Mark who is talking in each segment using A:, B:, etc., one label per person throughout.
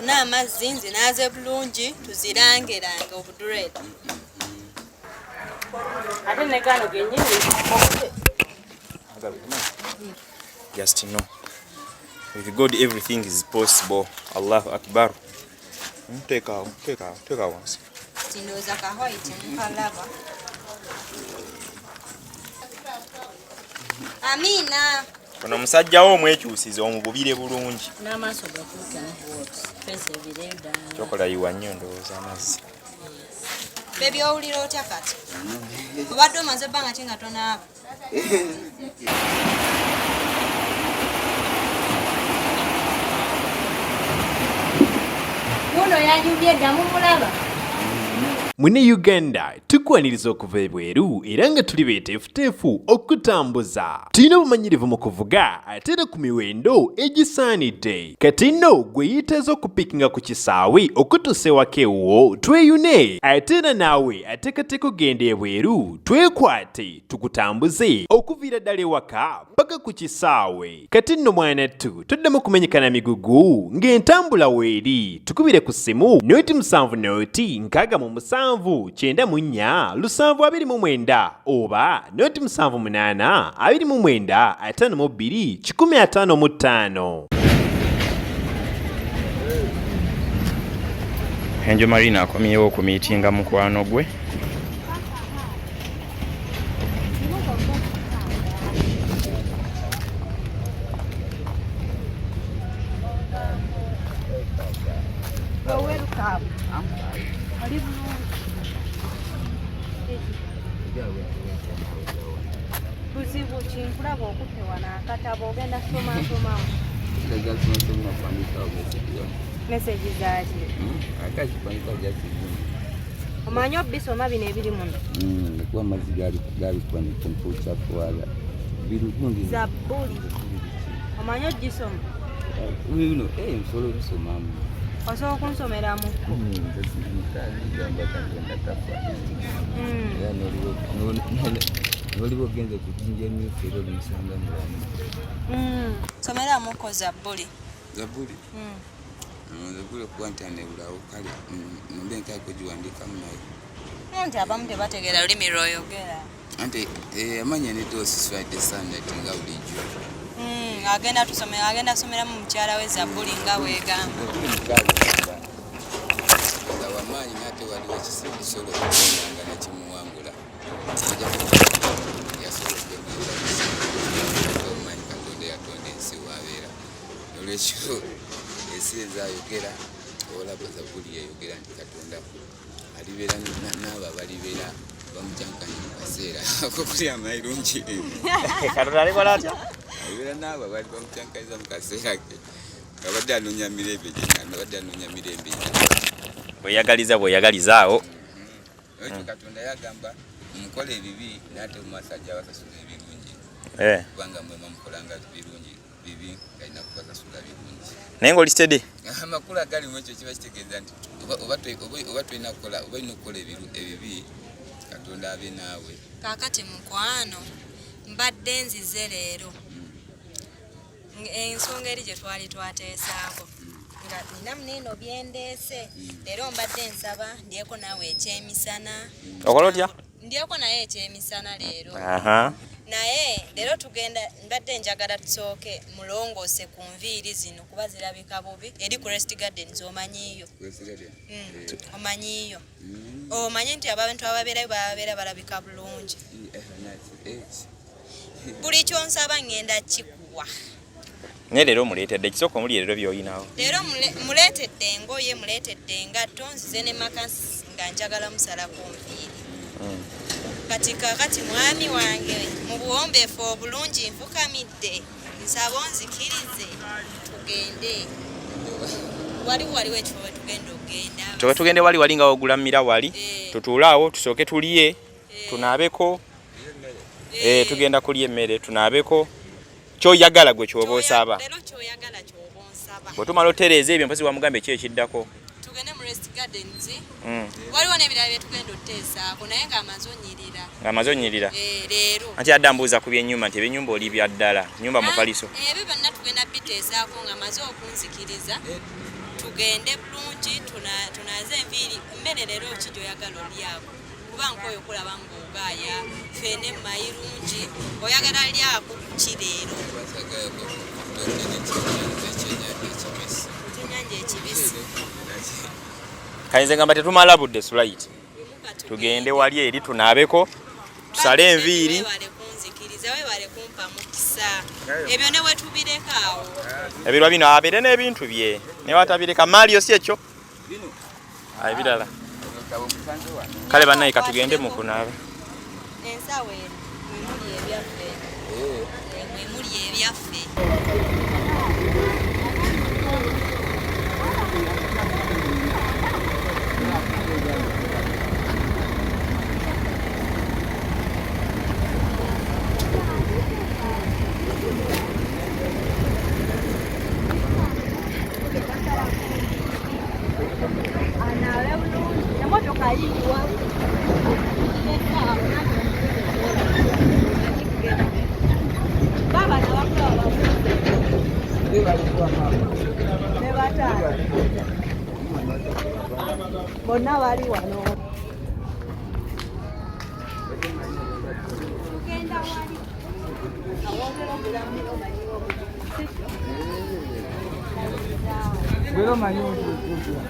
A: Nfune amazzi nzinaaze bulungi tuzirangerange obudureedi.
B: Ate ne gano gennyini.
C: Just know with God everything is possible. Allahu Akbar. Teekaawo, teekaawo, teekaawo wansi.
A: Ndowooza ka white mukalaba. Amiina.
C: Ono omusajja wo omwekyusize omububire bulungi.
B: N'amaaso gakuuke ne bwoti. Face ebireyo ddala.
C: Kyokola yiwa nnyo ndowooza amazzi.
A: Bebi owulira otya kati? Obadde omaze ebbanga ki nga tonaaba?
B: Wuuno yanyumye dda mumulaba.
D: Mune Uganda tukwaniriza okuva ebweru era nga tuli beeteefuteefu okutambuza. Tulina obumanyirivu mu kuvuga ate era ku miwendo egisaanidde. Kati nno gwe yeetaaza okupikinga ku kisaawe okutuusa ewaka ewuwo tweyune ate era naawe ateekateeka okugenda ebweru twekwate tukutambuze okuviira ddala ewaka paka ku kisaawe. Kati nno mwanattu toddamu kumenyeka na migugu ng'entambula weeri. Tukubire ku ssimu noti 7 noti 67 94 729 oba noti 78 29 52 155.
C: Angel Marina akomyewo okumiitinga mukwano gwe.
B: Buzibu ki nkulaba okutte wano akatabo ogenda soma somamu. Meseji zaaki? Omanyi obisoma bino ebiri muno?
E: Kuba amazzi galikuba nekuchafuwala birugundi.
B: Zabbuli. Omanyi ogisoma?
E: Bino nsobola obisomamu.
B: Osobola okunsomeramu?
E: Gamba Katonda tafa. Era n'oliba ogenze ku jjinja emyufu era olimusanga mulamu.
A: Someramuko zabbuli.
E: Zabbuli? Zabbuli okuba nti anebulawo kale mbe nkaako giwandiikamu naye.
A: Nti abamu tebategeera lulimi lw'oyogera.
E: Anti amanya ne doosi Sunday nga bulijjo.
A: Agenda tusomera, agenda someramu mukyala we zabbuli nga bw'egamba.
E: Zabbuli 6 nga wamaanyi n'ate waliwo ekisolo nga nekimuwangula. Yasobola okwegula omumanyi Katonda yatonda ensi wabeera. Nolwekyo ensi ezayogera olaba zabbuli yeyogera nti Katonda alibeera n'abo abalibeera bamukyankanya mu kaseera akokulya amayirungi.
C: Katonda alikola atya?
E: Alibeera n'abo abali bamukyankanyiza mu kaseera ke. Abadde anoonya mirembe gye, abadde anoonya mirembe gye.
C: Bweyagaliza bweyagaliza awo.
E: Ekyo Katonda yagamba mukola ebibi n'ate mu maaso ajja abasasula ebirungi. Kubanga mwe mukolanga birungi bibi alina kubasasula birungi.
C: Naye ng'oli steady?
E: Amakulu agali mu ekyo kiba kitegeeza nti oba tolina kukola, oba olina okukola ebibi Katonda abe naawe.
A: Kaakati mukwano mbadde nzize leero ensonga eri gye twali twateesaako nga nina muneeno byendeese leero mbadde nsaba ndyeko naawe ekyemisana.
C: Okola otya?
A: Ndyeko naye ekyemisana leero. Naye leero tugenda mbadde njagala tusooke mulongoose ku nviiri zino kuba zirabika bubi eri ku Rest Gardens omanyiiyo. Omanyiiyo. Omanye nti abantu ababeerayo babeera balabika bulungi. Buli ky'onsaba ngenda kikuwa.
C: Naye leero omuleetedde ekisooka omuli leero by'olinawo.
A: Leero muleetedde engoye, muleetedde engatto, nzize ne maka nga njagala musalako nviiri. Kati kaakati mwami wange mu buwombeefu obulungi nfukamidde nsaba onzikirize tugende. Waliwo ekifo we tugenda okugenda.
C: Tuba tugende wali wali nga wogulamira wali tutuule awo tusooke tulye tunaabeko. Tugenda kulya emmere tunaabeko. Kyoyagala gwe kyoba osaba.
A: Leero kyoyagala kyoba onsaba.
C: Bwe tumala otereeza ebyo mpozi wamugamba eki ekiddako.
A: Tugende mu Rest Gardens. Waliwo n'ebirala bye tugenda oteesaako naye ng'amaze onyirira.
C: Ng'amaze onyirira.
A: Leero.
C: Anti adda mbuuza ku by'ennyumba nti ebyennyumba oli bya ddala, nnyumba mufaliso.
A: Ebyo byonna tugenda biteesaako ng'amaze okunzikiriza. Tugende bulungi tunaaze enviiri. Emmere leero ki gy'oyagala olyako? Kuba nkooye okulaba ng'ogaaya ffene mayirungi. Oyagala lyako ki leero? Ekyennyanja ekibisi.
C: Kayinze ngamba tetumala budde Sulait. Tugende wali eri tunaabeko, tusale enviiri.
A: Webale kunzikiriza, webale kumpa mukisa. Ebyo ne wetubireka awo.
C: Ebirwa bino abeere n'ebintu bye ne watabireka Mario si ekyo ebirala. Kale bannaye katugende mu kunaaba.
A: Ensawo eno mwe muli ebyaffe. Mwe muli ebyaffe.
B: Bonna bali wano. Tugenda wali. Awongera okulamira omanyi obuzibu.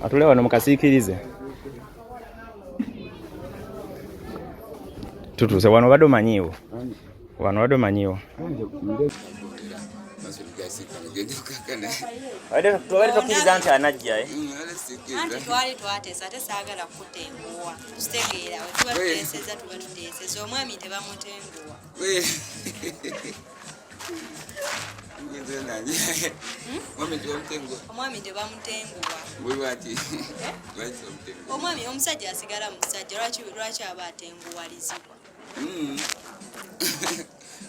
C: Atule wano mukasiikirize. Tutuuse wano obadde omanyiiwo. Wano obadde omanyiiwo. Tobadde tokkiriza nti anajja eh?
A: Anti twali twateesa ate saagala kukutenguwa. Kitegeera we tuba tuteeseza tuba tuteeseza omwami tebamutenguwa. Omwami tebamutenguwa. Omwami omusajja asigala musajja lwaki aba atenguwalizibwa?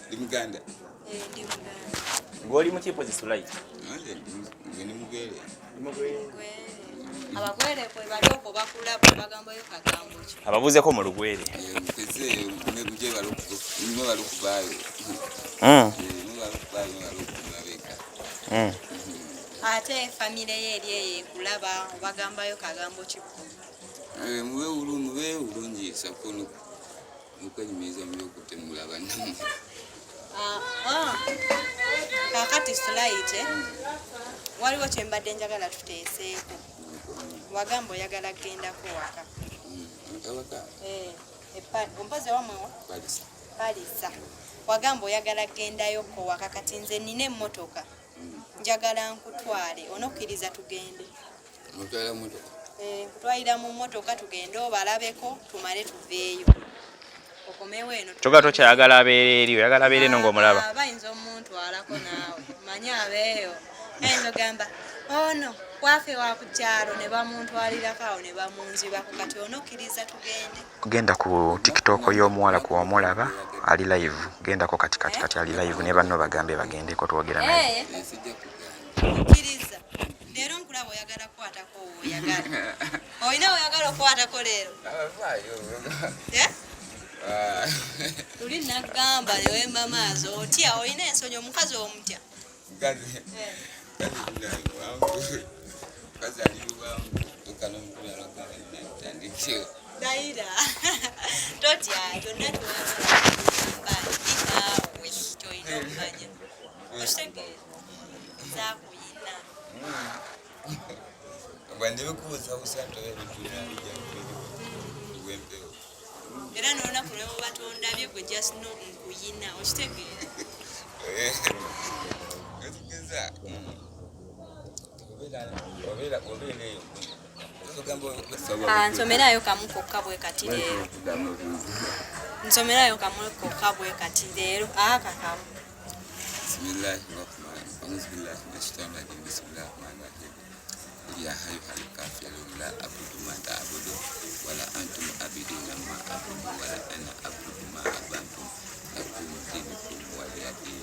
E: Ndi muganda.
A: Ndi muganda.
C: Ng'oli mu kipozi Sulait?
E: Ndi mugwere.
A: Abagwere kwe bali okwo bakulaba bagambayo kagambo ki?
C: Ababuuzeko mu lugwere.
A: Ate famire ye eri eyo ekulaba obagambayo kagambo ki bo?
E: Mube bulungi sako n'okwenyumiriza mu by'okutemula bannammwe.
A: Kaakati Sulait, waliwo kye mbadde njagala tuteeseeko. Wagamba oyagala kugendako waka.
E: Awaka?
A: Ompoze wamwe wa?
E: Palisa.
A: Palisa. Wagamba oyagala kugendayoko waka kati nze nnina emmotoka. Njagala nkutwale, onokkiriza tugende?
E: Otwala mmotoka?
A: Nkutwalira mu mmotoka tugende obalabeko tumale tuveeyo. Okomewo eno.
C: Kyokka tokyayagala abeere eri, oyagala abeere eno ng'omulaba.
A: Bayinza omuntwalako naawe, manyi abeeyo. Ayinza ogamba ono wafe wa ku kyalo ne bamuntwalirako awo ne bamunzibako kati onokkiriza tugende.
C: Genda ku TikTok y'omuwala ku omulaba ali live. Gendako kati kati kati ali live ne banno bagambe bagendeko twogera naye.
A: Kkiriza. Leero nkulaba oyagala kukwatako oyagala. Olina oyagala okukwatako leero?
E: Abavaayo.
A: Luli nagamba newemba maaso otya olina ensonyi omukazi omutya? Dayira totya kyonna ky'oyagala ndi naawe ky'olina okumanya. Okitegeera? Nzaakuyina. Era n'olunaku lwe muba tondabye gwe just know nkuyina okitegeera? Nsomerayo kamu kokka bwe kati leero. Nsomerayo kamu kokka bwe kati leero. Aka kamu.
E: Bismillahirrahmanirrahim. Auzubillahi minashaitanirrajim. Bismillahirrahmanirrahim. Qul ya ayyuhal kafirun la a'budu ma ta'budun wala antum abiduna ma a'budu wala ana a'budu ma abadtum lakum dinukum waliya din.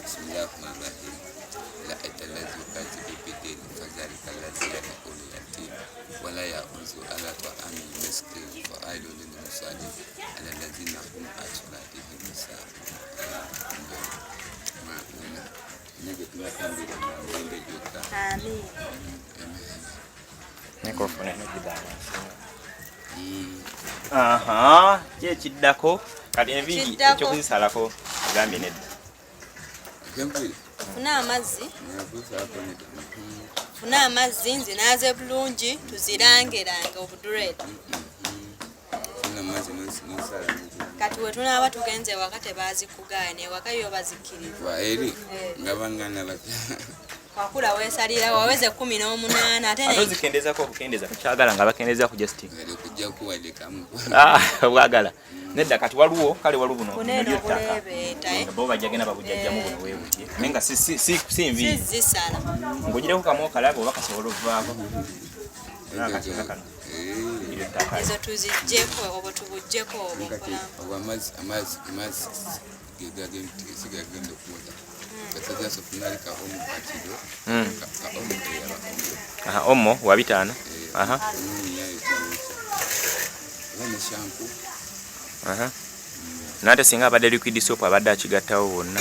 E: Bismillahirrahmanirrahim. Ra'aita allazi yukazzibu bid-din fadhalika allazi yad'u al-yatim wala ya'udhu ala ta'amil miskin wa wailun lil musallin alladhina hum an salatihim sahun.
A: Amin.
C: Microphone eno gibalansi. Aha, ki ekiddako kati enviiri ekyokuzisalako agambye nedda.
A: Funa amazzi. Funa amazzi nzinaaze bulungi tuzirangerange obudureedi. Kati we tunaaba tugenze ewaka tebazikugaana ewaka yo bazikkiriza.
E: Eri nga bangana batya.
A: Wakula weesalira waweze 18 ate
C: ate ozikendezako obukendeza tokyagala nga bakendeza ku just
E: kujja kuwadde kamu.
C: Ah, bwagala. Nedda kati waliwo kale waliwo buno
A: buno obuleebeeta
C: bo bajja genda babujjajjamu buno weebuti naye nga si nviiri
A: zisala
C: ng'ogireko kamu okalabe oba kasobola okuvaako. Kano
A: ezo tuziggyeko obo tubuggyeko obwo
E: obo amazzi gegagenda okuwoza.
C: Aha, omo wa 5. Aha. Aha. Nate singa abadde liquid soap abadde akigattawo wonna.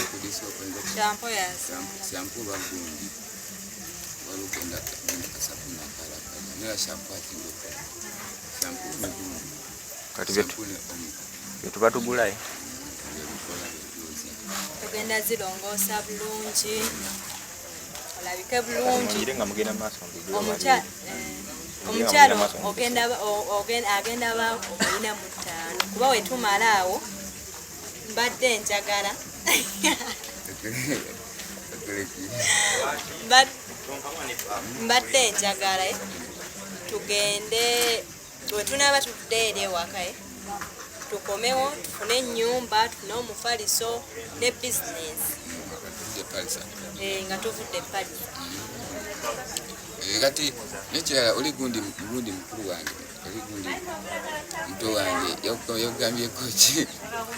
A: Shampoo yes.
E: Shampoo bagundi. Walugenda kasabuni akala. Nera shampoo atingo. Shampoo ne gundi.
C: Kati byetu batugulayo.
A: Tugenda zirongoosa bulungi. Olabike bulungi.
C: Nga mugenda maaso
A: Omukyalo agenda ba omulina mu 5 kuba we tumala awo mbadde njagala. Mbadde njagala tugende we tunaaba tuvudde eri ewaka tukomewo tufune ennyumba tufune omufaliso ne bizinesi nga tuvudde Paris.
E: Kati nekirala oli gundi mukulu wange oli gundi muto wange yakugambyeko ki?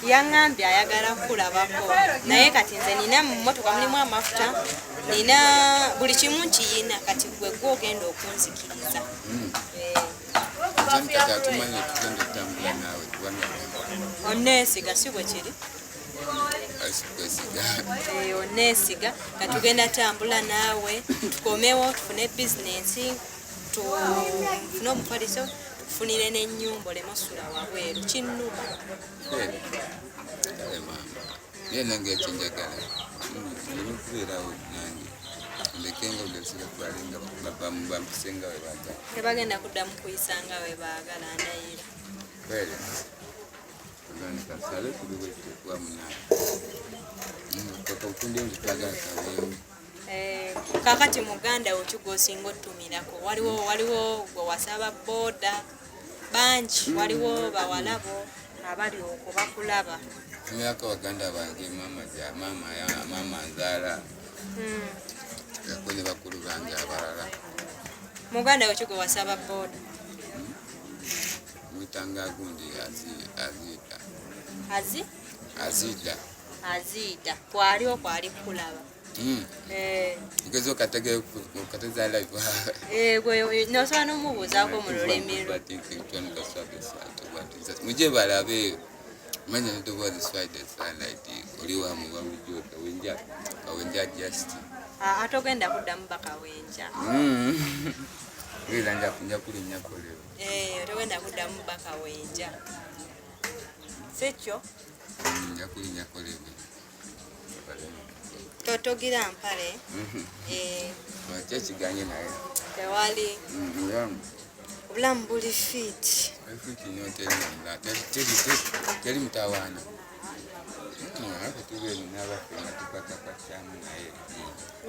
A: Yaŋŋambye ayagala kukulabako naye kati nze nina mu mmotoka mulimu amafuta nina buli kimu nkiyina kati gwe gwe ogenda okunzikiriza.
E: Kati atumanyi tugenda okutambula naawe kubanga
A: onneesiga si bwe kiri? Onneesiga nga tugenda tambula naawe tukomewo tufune bizinensi tufune omufaliso tukufunire n'ennyumba oleme osula wabweru kinnuma.
E: Kale maama naye nange ekyenjagala nina okubeerawo nange ndekenga buli ebiseera kubalenga bampisenga we baagala.
A: Tebagenda kuddamu kuyisanga we baagala ndayira.
E: Kwere kasale kubiwetekuwa munaawe
A: Kakati muganda wo kigwosinga otumirako waliwo gwe wasaba boda bangi waliwo bawalabo abali okwo bakulaba.
E: Tumirako baganda bange mama nzaala ne bakulu bange abalala.
A: Muganda wo kigwe wasaba boda
E: mwitanga gundi aziita
A: Azida. Azida. Kwaliwo kwali kulaba.
E: Ngezo katege kateza live.
A: Gwe nosobola n'omubuuzaako mu lulimi lwo.
E: Muje balabe manya ndobozi swide sunlight oli wa mu bulijjo kawenja just.
A: Ate ogenda kuddamu bakawenja.
E: Era nja kulinnyako leero.
A: Togenda kuddamu bakawenja. Si kyo?
E: Nja kulinnyako leero.
A: Totogira mpale.
E: Lwaki ekiganye naye?
A: Tewali. Obulamu buli fit.
E: Fit nnyo teri mutawaana. Tubeere n'abaffe nga tukwatakwatyamu naye.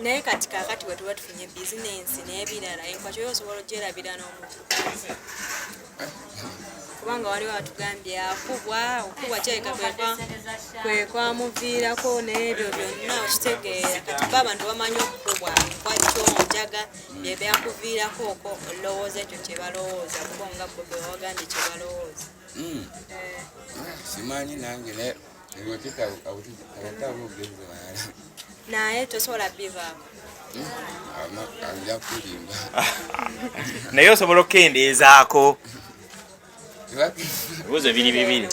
A: Naye kati kaakati bwe tuba tufunye bizinensi n'ebirala enkwakyo yo osobola ogyerabira n'omuntu. Kubanga waliwo atugambye akubwa, okubwa kirabika kwe kwamuviirako n'ebyo byonna, okitegeera. Kati bo abantu bamanyi okukubwa kwakyo njaga bye byakuviirako okwo olowooza ekyo kye balowooza bo nga bo bwe wagambye kye balowooza.
E: Simanyi nange naye
A: Naye tosobola bivaako.
E: Nja kulimba.
C: Naye osobola okukendeezaako. Ebibuuzo biri bibiri.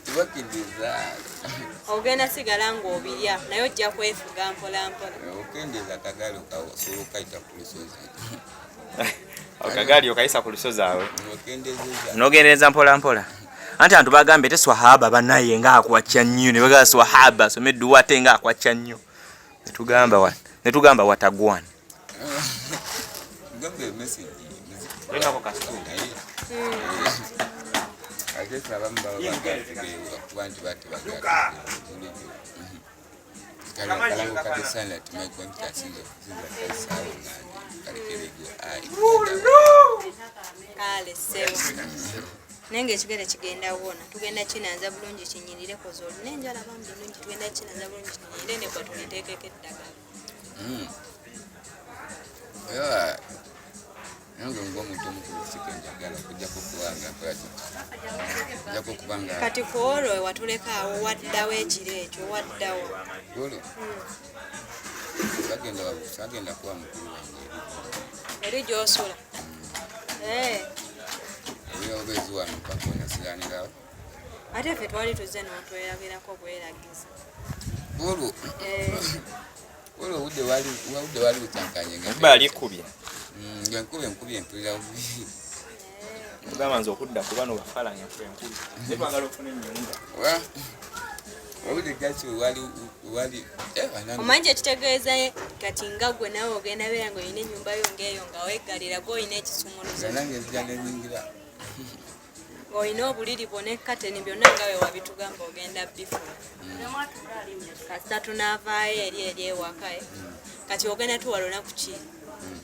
E: Tebakendeza.
A: Ogenda sigala ng'obirya naye ojja kwefuga mpola mpola.
E: Okendeza akagaali osobola okukayita ku lusozi.
C: Akagaali okayisa ku lusozi awo.
E: Okendezeza.
C: N'ogendereza mpola mpola. Anti abantu bagambye te swahaba banaye nga akwacca nnyo ne bagamba swahaba asome edduwa ate nga akwacca nnyo. Ne tugamba watagwana.
E: Gambe message.
C: Olina ko kasukulu.
E: Ate abamu baba bagala kuba nti batebagala. Kalango kadesana to my computer sinza kasaawo nange kalekerego ayi.
A: Kale ssebo. Naye ng'ekigere kigenda wona, tugenda kinaaza bulungi kinyirire koza olina enjala bambi nnungi, tugenda kinaaza bulungi kinyirire ne gwa tuliteekeko eddagala.
E: Era nange ng'omuntu omukulu sike njagala okujjako kubanga nkola ki? Ojjako kubanga
A: Kati ku olwo watuleka awo waddawo ekiro ekyo waddawo.
E: Olwo sagenda kuwa mukulu wange
A: eri. Eri gy'osula.
E: Era obeezi wano mpaka onasiranirawo.
A: Ate ffe twali tuzze n'otwerabirako bweragiza.
E: Olwo olwo obudde wali bukyankanye nga
C: Enkuba yali ekkubye.
E: Nga enkuba enkubye mpulira bubi.
C: Tugamba nze okudda ku bano bafala nga enkuba enkubye. Naye twagala okufuna ennyumba.
E: Obudde gaki wali wali
A: Omanyi kyekitegeeza kati nga ggwe naawe ogenda beera ng'olina ennyumba yo ng'eyo nga weeggalira gwe olina ekisumuluzo.
E: Nga nange nzija ne nnyingira.
A: Ng'olina obuliri bwo ne kateni byonna nga bwe wabitugamba ogenda bifuna. Kasita tunaavaayo eri eri ewaka. Kati ogenda tuwa lunaku ki?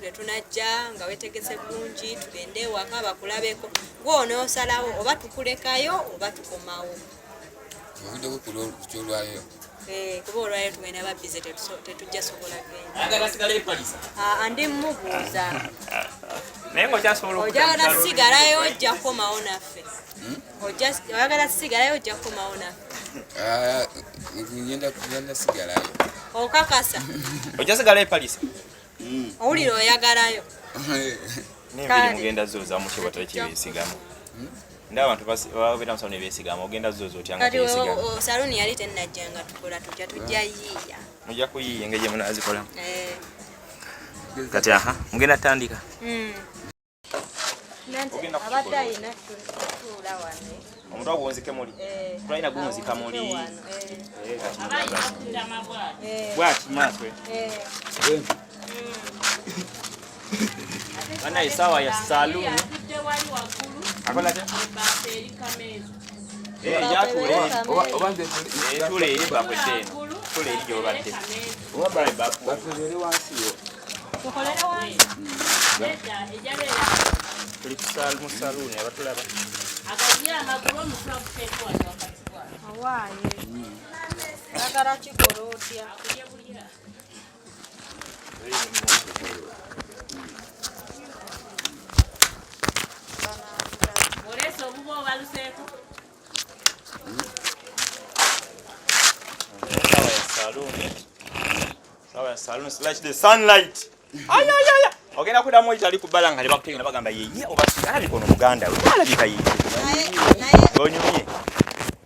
A: Lwe tunajja nga weetegese bulungi tugende ewaka bakulabeko. Gwe onoosalawo oba tukulekayo oba tukomawo.
E: Obudde bukulu kyolwayo.
A: Kuba olwayo tugenda ba busy tetujja sobola kugenda.
C: Ayagala sigala e Palisa.
A: Ndi mmubuuza.
C: Naye ng'okyasobola
A: Oyagala sigalayo ojja kukomawo naffe. Oyagala sigalayo ojja kukomawo naffe.
E: Ngenda sigalayo.
A: Okakasa.
C: Ojja sigala e Palisa.
A: Owulira oyagalayo.
C: N'enviiri mugenda zooza mu kibo tekibeesigamu. Ndaba abantu babeera mu saluni beesigama, ogenda zooza otya nga
A: Kati
C: teyesigama?
A: saluni yali tennajja nga tukola tujja tujja yiiya.
C: Mujja kuyiiya engeri gye munaazikolamu. Kati aha, mugenda tandika. Ogenda
B: Abadde
C: kukikola.
B: alina tuula wano.
C: Omutwe guwunzike muli. Tulina guwunzika muli. Kati mugamba. Bw'ati maaso. Bana essaawa ya saluuni. Akola atya? Gyatuula eri.
E: Oba nze
C: Tuula eri ebbafu edda eno. Tuula eri gy'obadde.
E: Oba bakolere wansi yo.
B: Tukolere wansi.
C: Tuli mu saluuni abatulaba.
B: Owaaye. Oyagala kikola otya?
C: Essaawa ya saluuni. Essaawa ya saluuni slash the sunlight. Ay, ay, ay, ay. Ogenda kuddamu ekitali ku bbala nga tebakutegera bagamba yeye oba si alabika ono muganda we. Alabika yeye.
A: Naye
C: Onyumye.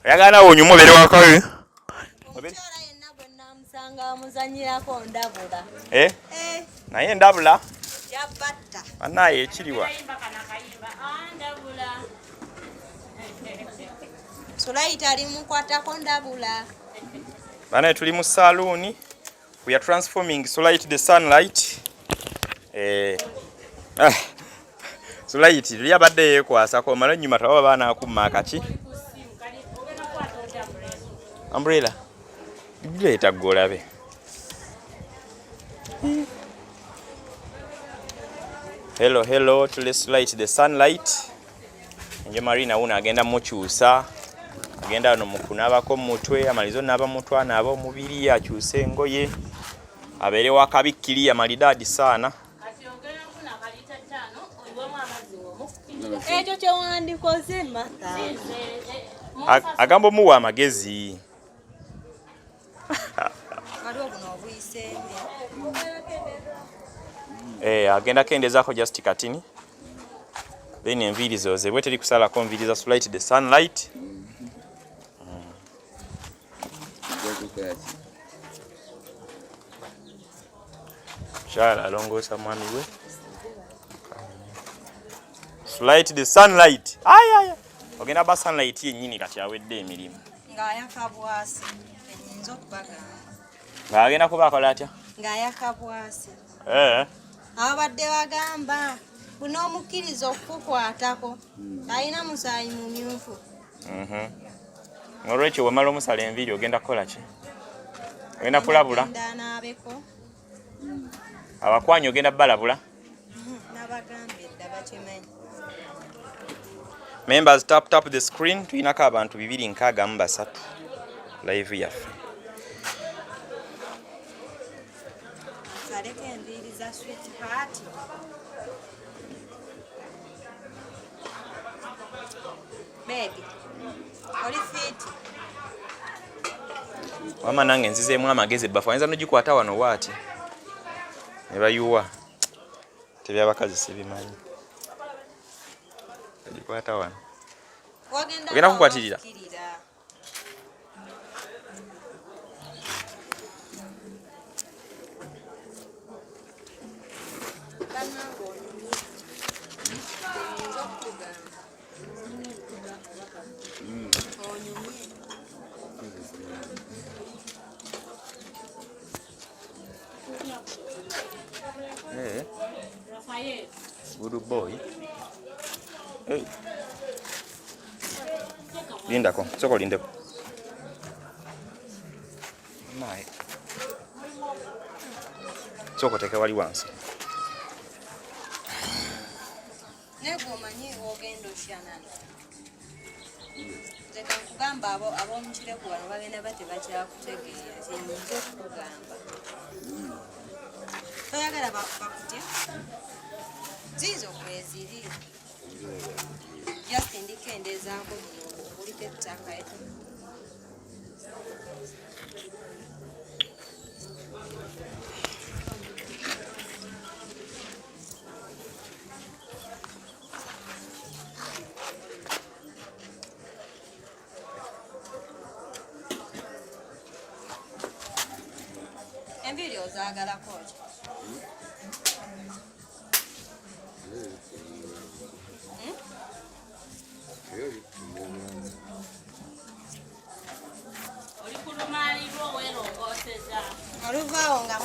C: Oyagala naawe onyume obeere wakabi.
A: omukyala yenna gwe nnamusanga amuzannyirako ndabula.
C: Naye ndabula.
A: Yabatta.
C: Bannaaye ekiriwa.
A: Sulayita ali mukwatako ndabula.
C: Bannaaye tuli mu saluuni. We are transforming Sulayit the sunlight. Sulayit luli abadde yeekwasako omala ennyuma tewaba baanaakumma akaki. Umbrella. Gireeta ggwe olabe. Hello, hello, tuli Sulayit the sunlight. Nje Marina wuno agenda mukyusa, agenda wano mu kunaabako mu mutwe, amalize onaaba mu mutwe, anaaba omubiri, akyuse engoye, abeere wa kabi kiriya malidaadi saana.
A: Ekyo kyewandikoze Martha.
C: Agamba omuwa amagezi.
A: Waliwo buno obuyiseemu.
C: Eh, agenda kendezaako just katini, then enviiri zozebwe, teri kusalako nviiri za Slight the Sunlight. Mukyala alongoosa mwami we. Slight the Sunlight. Aya, ogenda ba Sunlight yennyini kati awedde emirimu.
A: Ng'ayaka bwasi, enyinza okubagamba.
C: Ng'agenda kuba akola atya?
A: Ng'ayaka bwasi.
C: Eh.
A: Ababadde bagamba bunomukkiriza okukukwatako alina musaayi mumyufu.
C: Olwekyo wemala omusala enviiri ogenda kukola ki? Ogenda kulabula?
A: Naabeko.
C: Abakwanyi ogenda balabula?
A: Nabagambye dda bakimanyi.
C: Members, tap tap the screen. Tulinako abantu 263 live yaffe.
A: Saleko enviiri za sweetheart. Baby, oli fit?
C: Wama nange nzizeemu amagezi, ebbafu ayinza nogikwata wano waati ne bayuwa. Tebyabakazi sibimanyi. Ogikwata wano. Ogenda kukwatirira?
A: Bannange onyumye. Nnyinza okukugamba. Onyumye.
C: Eh. Good boy. Hey. Lindako, soko lindeko. Naye. Soko teke wali wansi.
A: Naye gwe omanyi w'ogenda oshanana. Nze kankugamba ab'omukireku wano bagenda ba tebakyakutegeera, kye nnyinza okukugamba. Toyagala bakutya? Ziizo kweziri. Just ndikendeezaako buno buliko ettaka. Enviiri ozaagalako ki?
B: Oli ku lumalirwa weerongooseza.
A: Oluvaawo nga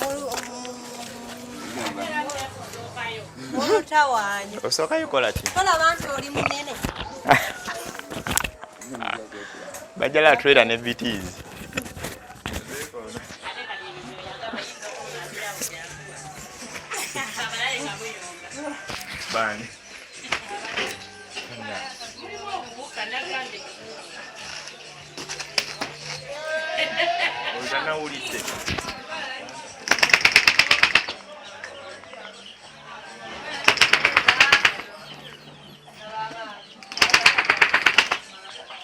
A: mulutawaanya.
C: Osookayo kola ki?
A: Tolaba nti oli munene.
C: Bajjala trailer ne BTs. Bani. Otanawulidde.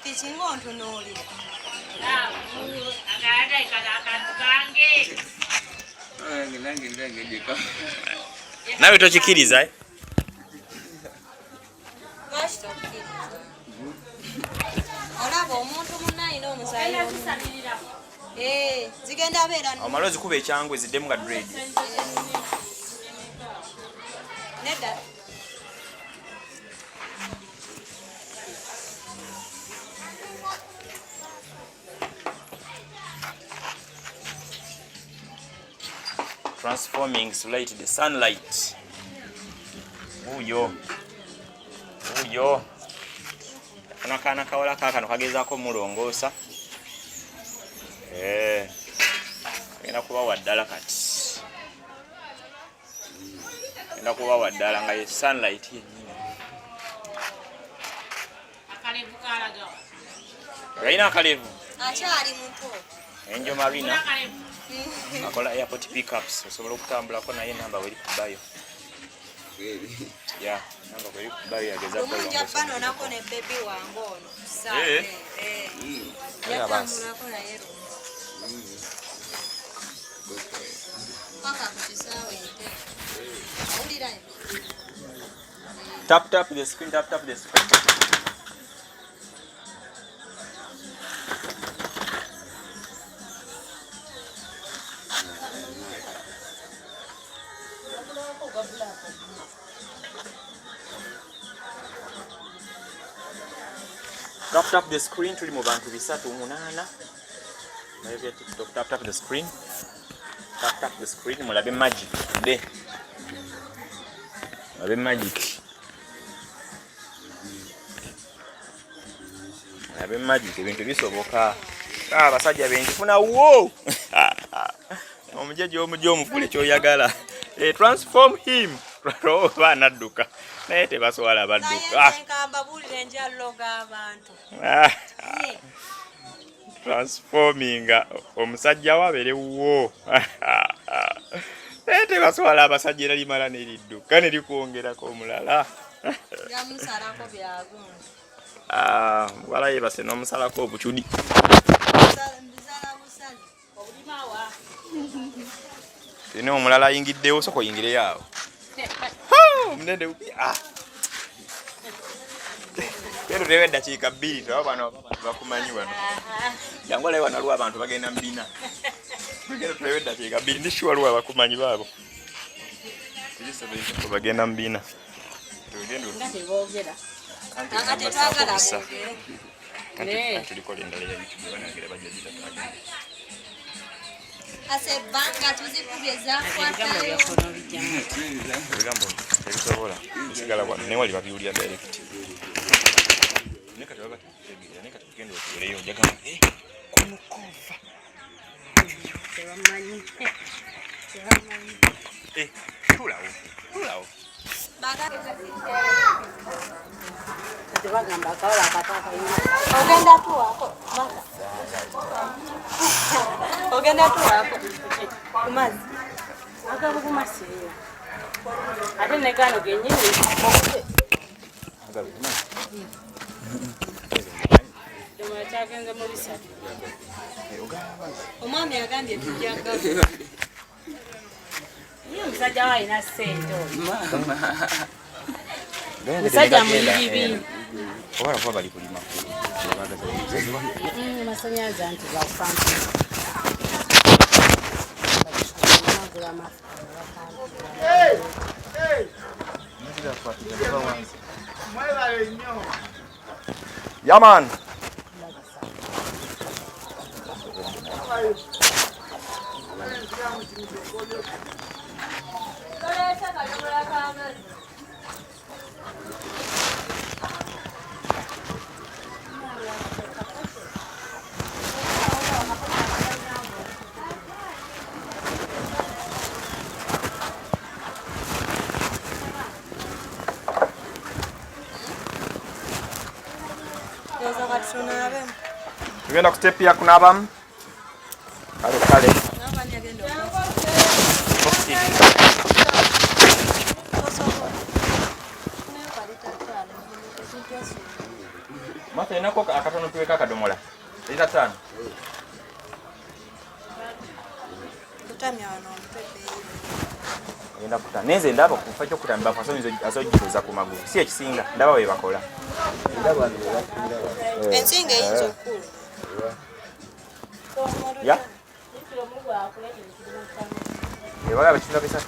A: Kikinga ontunuulira.
C: Nawe tokikiriza eh?
A: Lwaki tokkiriza? Olaba omuntu munne alina omusaayi. Eh, zigenda beera
C: Omala ozikuba ekyangu eziddemu nga dread.
A: Nedda.
C: Transforming Slight the Sunlight. Wuuyo. Wuuyo. Kano akaana kawala kaakano kagezaako mulongoosa. Eh. Agenda kubawa ddala kati. Agenda kubawa ddala nga ye Sunlight yennyini. Alina akalevu.
A: Akyali muto.
C: Angel Marina akola airport pickups, osobola okutambulako naye namba weri kubayo. Yeah, namba weri kubayo yageza
A: Lumu nja banonako ne baby wange ono.
C: Eh.
A: Eh.
C: Era basi.
A: Yatambulako naye lumu. Paka ku kisaawe Entebbe. Owulira?
C: Tap tap the screen, tap tap the screen. Tap tap the screen, tuli mu bantu 308. Naye bya TikTok, tap tap the screen. Tap tap the screen, mulabe magic today. Mulabe magic. Mulabe magic, ebintu bisoboka. Abasajja benjifuna wo. Omujeje omujja omufule ky'oyagala. Transform him. Oba anadduka. Naye tebaswala badduka.
A: Naye nkamba buulire njaloga abantu.
C: Transforminga omusajja we abeere wuwo. Naye tebaswala abasajja era limala ne lidduka ne likwongerako omulala.
A: Yamusalako byagundi.
C: Muwala yeebase n'omusalako obucudi.
A: Mbisala busali.
C: Tulina omulala ayingiddewo, sooka oyingireyo awo. Omunene bubi. Genda oteebe eddakiika 2, tulaba bano abantu bakumanyi wano. Jangu olabe wano waliwo abantu bagenda mu bina. Tugenda tulebe eddakiika 2, ndi sure waliwo abakumanyi baabo. Bagenda mu bina. Tugenda
B: Nga teboogera.
C: Anti
A: Nga tetwagala boogere.
C: Anti tulikola endala ya YouTube, banange bajja gita.
A: Ase ebbanga tuzikubye zakwatayo.
C: Ebigambo tebisobola kusigala wano, naye wali babiwulira direct. Naye kati baba tegeera, naye kati tugenda otuuleyo, ojja gamba, kunukova.
B: Tebamanyi. Tebamanyi.
C: Tuulawo, tuulawo.
B: Tebagamba akawala akato akayina.
A: Ogenda tuwaako, Martha. Ogenda tuwaako ku mazzi.
B: Agabuguma sirina. Ate ne gano gennyini. Ekidomola kyagenze mu 3.
A: Omwami agambye tujja gagula.
B: Ye omusajja we alina ssente oyo. Musajja muyibi.
C: Oba kuba bali kulima.
B: Amasannyalaze anti ga kampuni.
C: Yeah, man. Tugenda ku step ya kunaabamu. Kale kale. Martha, inako akatono tuweka akadomola. Lita 5.
A: Kutamya wano omutwe baby.
C: Ngenda kuta. Nenze ndaba kufa kyo kutamba faso nizo azogituza ku magulu. Si ekisinga ndaba we bakola.
A: Ensinga eyinza okukulu.
C: Ya? Ebala bakitunga bisa.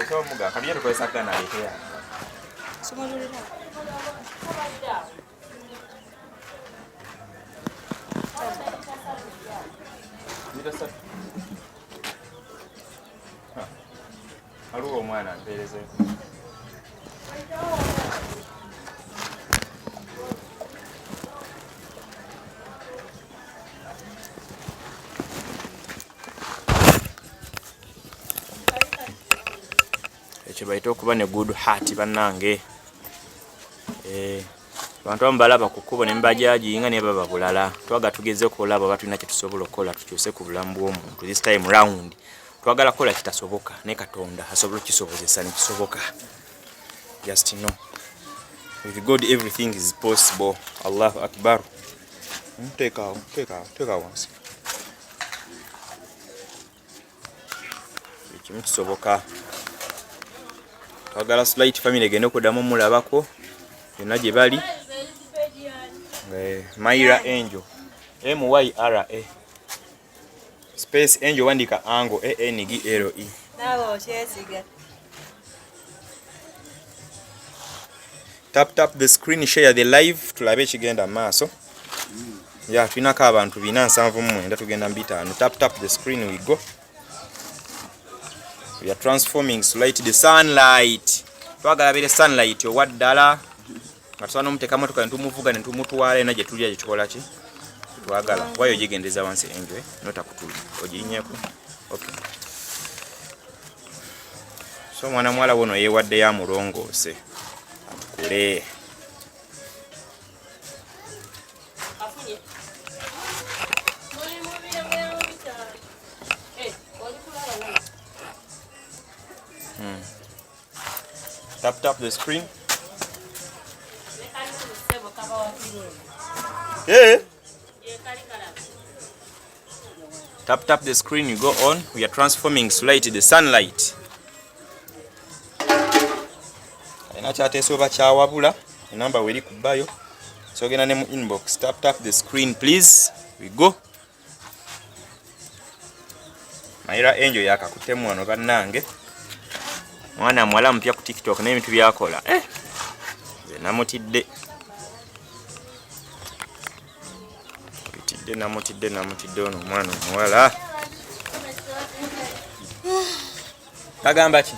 C: So muga kabye tukozesa gana aletea.
A: Sumululira.
C: Lita 3. Waliwo omwana mpeerezeeko. Ekyo bayita okuba ne good heart bannange. Abantu abamu balaba ku kkubo ne mubajajinga naye baba bulala. Twagala tugezeeko olaba oba tulina kye tusobola okukola tukyuse ku bulamu bw'omuntu. This time round twagala kukola kitasoboka naye Katonda asobola okukisobozesa ne kisoboka. Just know with God everything is possible. Allahu Akbar. Teekaawo, teekaawo, teekaawo wansi. Buli kimu kisoboka. Twagala Slight family egende okuddamu omulabako yonna gye bali. Myra Angel, M Y R A space Angel, wandika angle A N G L E.
A: Naawe okyesiga.
C: Tap tap the screen, share the live, tulabe ekigenda mu maaso. Ya tulinako abantu 479, tugenda mu 5. Tap tap the screen, we go. We are transforming Slight the sunlight. Twagala bere sunlight owa ddala nga tusobola n'omuteeka motoka ne tumuvuga ne tumutwala ena gye tulya gye tukola ki twagala. Wayo ogigendeza wansi enjoy notakutula ogirinnyeko. Okay. So omwana muwala wono yeewaddeyo amulongoose atukule. Tap tap the screen. Hey. Tap tap the screen, you go on. We are transforming Slight the sunlight. Alina kyateesa oba kyawabula, enamba weri ku bayo. So genda ne mu inbox. Tap tap the screen please. We go. Mayra Angel yakakuttemu wano bannange. Mwana muwala mupya ku TikTok n'ebintu byakola. Nze namutidde. Namutidde, namutidde, namutidde ono omwana omuwala. Kagamba ki?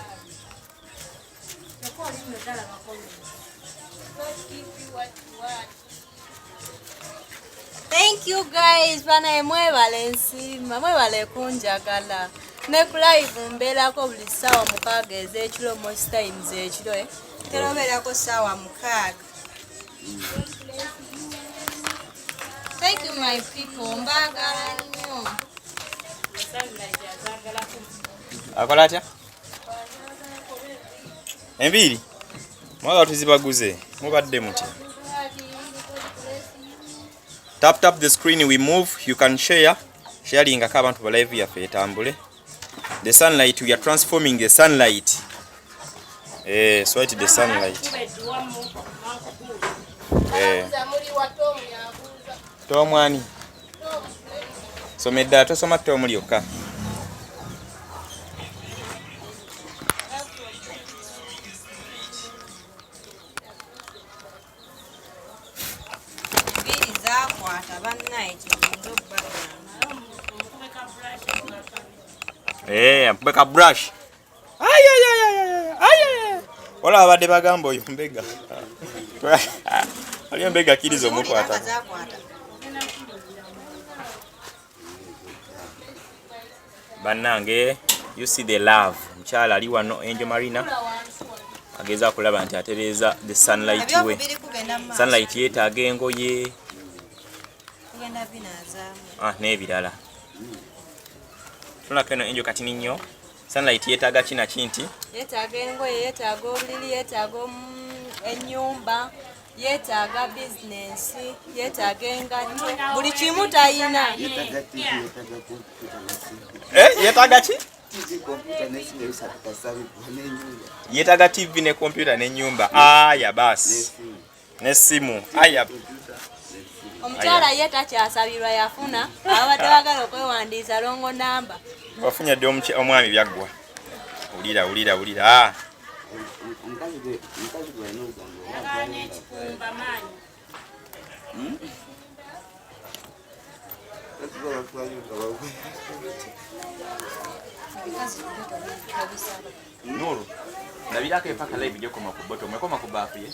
A: Thank you guys, banaye mwebale nsiima, mwebale kunjagala. Ne ku live mbeerako buli ssaawa 6 ez'ekiro, most times ekiro, Ntera obeerako ssaawa 6. Thank you my people, mbaagala nnyo.
C: Akola atya? Enviiri mwagala tuzibaguze, mubadde mutya? Tap tap the screen, we move. You can share. Sharingako abantu ba live yaffe etambule. The sunlight, we are transforming the sunlight. Swipe the sunlight. Tomwani. Soma eddala, tosoma tomu lyokka.
A: Enviiri zaakwata bannaye kiyinza obbagamba.
C: Ampube ka brush. Ay, ay, ay, ay, ay, ay, ay. Wala abadde bagamba oyo mbega. Aliyo mbega akkiriza omukwata. Bannange, you see the love. Mukyala ali wano Angel Marina agezaako okulaba nti atereeza the sunlight we.
A: Ebyokubiri kugenda mu maaso.
C: Sunlight yeetaaga engoye,
A: Tugenda binaazaamu.
C: N'ebirala. Tunako eno Angel kati nnyo. Sunlight yeetaaga ki na ki nti?
A: Yeetaaga engoye, yeetaaga obuliri, yeetaaga ennyumba, yeetaaga bizinensi, yeetaaga engatto, buli kimu tayina.
E: Yeetaaga TV, yeetaaga kompyuta n'essimu.
C: Yeetaaga ki?
E: TV, kompyuta n'essimu ebisatu kasabibwa n'ennyumba.
C: Yeetaaga TV ne kompyuta n'ennyumba. Aya basi.
E: N'essimu.
C: N'essimu. Aya.
E: Kompyuta n'essimu.
A: Omukyala ye takyasabirwa yafuna, ababadde baagala okwewandiisa longo namba.
C: Wafunye ddi omwami byaggwa. Wulira, wulira, wulira.
E: Omukazi gwe, omukazi gwe alina olugambo.
B: Ayagala n'ekikumba maanyi.
E: Omukazi gwe abatwala nga bagwe.
C: Nuru, ndabirako empaka live gyekoma ku bottom, ekoma ku baafu ye.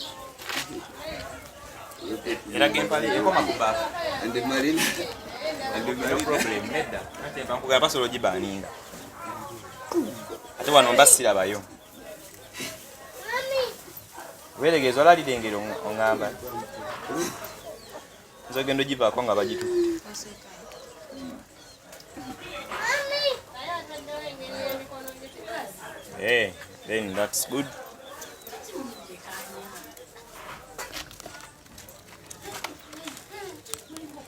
C: Eraga empale ekoma ku baafu.
E: And the marina. And the
C: No
E: marina.
C: problem, nedda. Ate mba nkugamba basobola ogibaaninga. Ate wano mba sirabayo. Weeregereza olalira engero oŋŋamba. Nze ogenda ogivaako nga bagitutte. Hey, then that's good.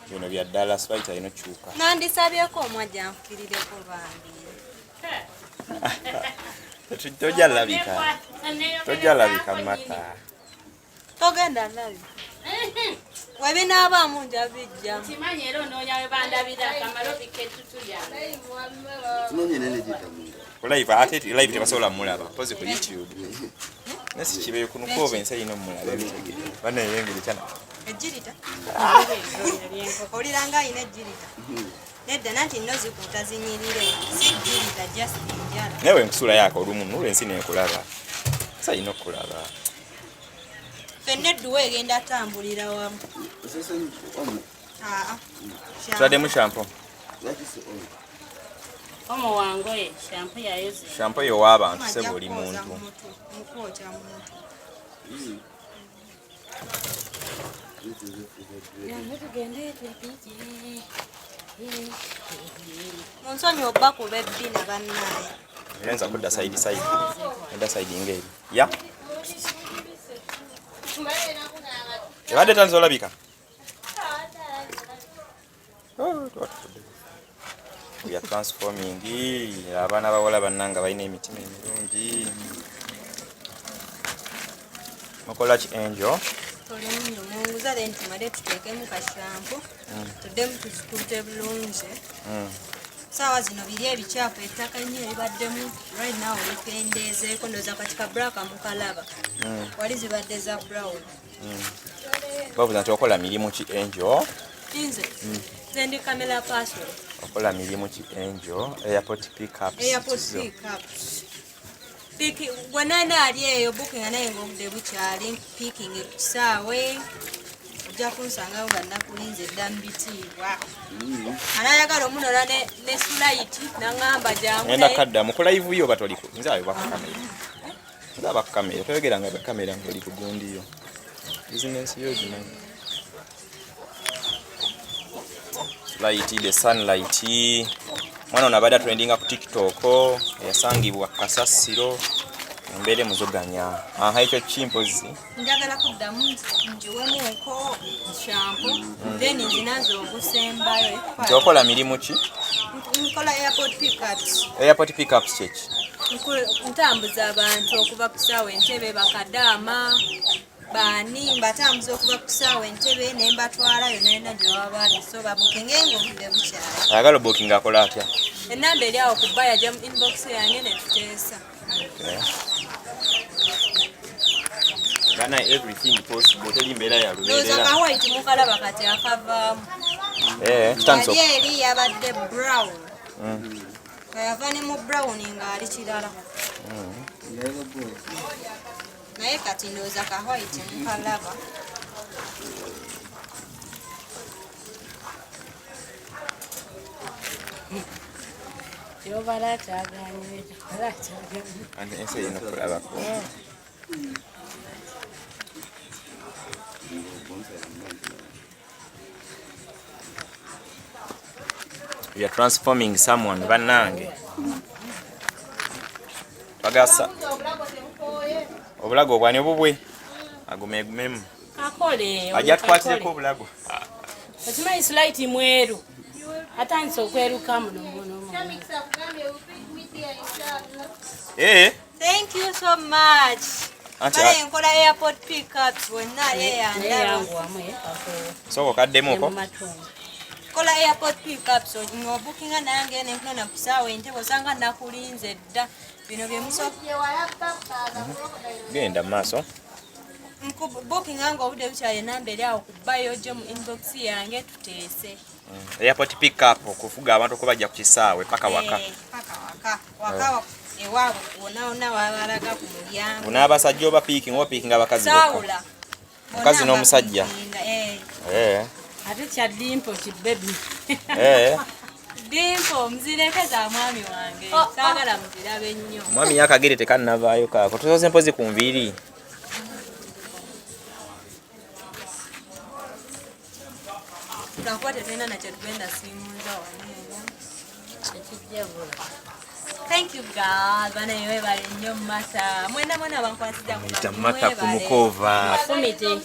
C: Bino bya ddala Sprite alina okyuka.
A: Nandisabyeko omwajja nfukirireko bambi.
C: Tojja labika. Tojja labika mata.
A: Togenda labi. Webinaabaamu nja bijjamu.
B: Kimanyi era onoonya we bandabira akamalo bikettutu lyange.
C: Ku live ate live tebasobola mulaba. Mpozi ku YouTube. Nesi kibeyo kunuko oba ensi erina omulaba ebitegeera. Bana eyengeri kyana.
A: Ejjirita. Oliranga alina ejjirita. Nedda nanti nno zikuuta zinyirire. Si jjirita just enjala.
C: Naye we nkusula yako olumu nula ensi neekulaba. Ensi erina okukulaba.
A: Ffenna edduwa egenda tambulira wamu. Aa.
C: Tutaddemu shampoo.
B: Omo wangoye shampoo yayoze.
C: Shampoo yo w'abantu sebo oli muntu.
A: Mukwokya mu mutwe.
B: Tugende twepije.
A: Munsonyi obba kuba ebbina bannaaye.
C: Oyinza kudda side side. Edda side ng'eri. Ya. Ebadde etandise olabika. Oh, twatudde. We are transforming. Abaana bawala bannanga balina emitima emirungi. Mukola ki Angel?
A: Tuli munguza then tumale tuteekemu ka shampoo. Tuddemu tuzikuute bulungi. Saawa zino biri ebikyafu ettaka ennyo eribaddemu right now likendeezeeko ndowooza kati ka black mukalaba. Wali zibadde za brown.
C: Babuuza nti okola mirimu ki Angel?
A: Nze nze ndi camera person.
C: Okola mirimu ki Angel? Airport pickups.
A: Airport
C: kizo.
A: pickups. Picking gwe ali eyo booking naye ng'obudde bukyali picking ku kisaawe ojja kunsangawo nga nakulinze dda mu bitiibwa. Anayagala omunola ne sulayiti n'aŋŋamba jangu
C: Ngenda
A: naye
C: kaddamu ku live yo oba toli ku nze ayo bakukamera. Nze abakukamera toyogera nga bakamera ng'oli ku gundi yo. Bizinensi yo ogimanyi. Light the sunlight. Mwana ono abadde atrendinga ku TikTok yasangibwa kasasiro embeera emuzoganya. Aha ekyo kimpozi.
A: Njagala kuddamu ngiwemuko shampoo then nzinaze ogusembayo.
C: Nti okola mirimu ki?
A: Nkola airport pickups.
C: Airport pickups kyeki?
A: Ntambuza abantu okuva ku ssaawa Entebbe bakadaama baani mbatambuza okuva ku ssaawa Entebbe ne mbatwala yonna yonna gye baba bali so babukinge ng'obudde bukyali.
C: Ayagala booking akola atya?
A: Enamba eri awo ku baya ajja mu inbox yange ne tuteesa.
C: Okay. Bana everything possible teri mbeera ya
A: Ndowooza
C: lubeerera.
A: ka white mukalaba kati akavaamu.
C: Eh, kitandise
A: Yali eri yabadde brown. Nga yava ne mu brown ng'ali kirala. Naye kati ndowooza ka white mukalaba.
B: Kyobala kyaganye, kyobala kyaganye.
C: Anti ensi erina okulabako. We are transforming someone bannange. Bagasa obulago obwani obubwe agumegumemu
B: Kakole.
C: ajja tukwatireko obulago.
B: Okimanyi sulaiti mweru. Atandise okweruka muno muno.
C: Eh,
A: Thank you so much.
C: Anti
A: Kale nkola airport pickups wonna ali
B: Naye
A: eyandaba.
B: yanguwamu kakoowa.
C: sooka okaddemuko.
B: Mu matumbi.
A: Nkola airport pickups ng'obukinga nange ne nkunona ku ssaawa Entebbe osanga nakulinze dda. Bino bye musobola
C: Genda mu maaso.
A: Nkubukinga ng'obudde bukyali enamba eri awo ku bayo ojje mu inbox yange tuteese.
C: Airport pickup okufuga abantu okubajja ku kisaawe paka waka.
A: Eh, paka waka. Waka ewaabwe wonna wonna wabalaga ku mulyango.
C: Unaabasajja oba picking oba picking abakazi bokka.
A: Saawula.
C: Mukazi
A: Bonna
C: n'omusajja.
A: mbapiikinga, eh.
C: Eh.
B: Ate kya dimpo ki baby.
C: Eh.
A: Dimpo muzireke za mwami wange. Saagala muzirabe nnyo.
C: Mwami yakagere tekannavaayo kaako. Tusoose mpozi ku nviiri.
A: Lwakuba tetulina nakyetugenda simuza wano.
B: Ekijjabula.
A: Thank you God. Bana webale nnyo Mata. Mwena mwena bankwasizza ku
C: Muyita Martha Kumukova.
B: Fumite.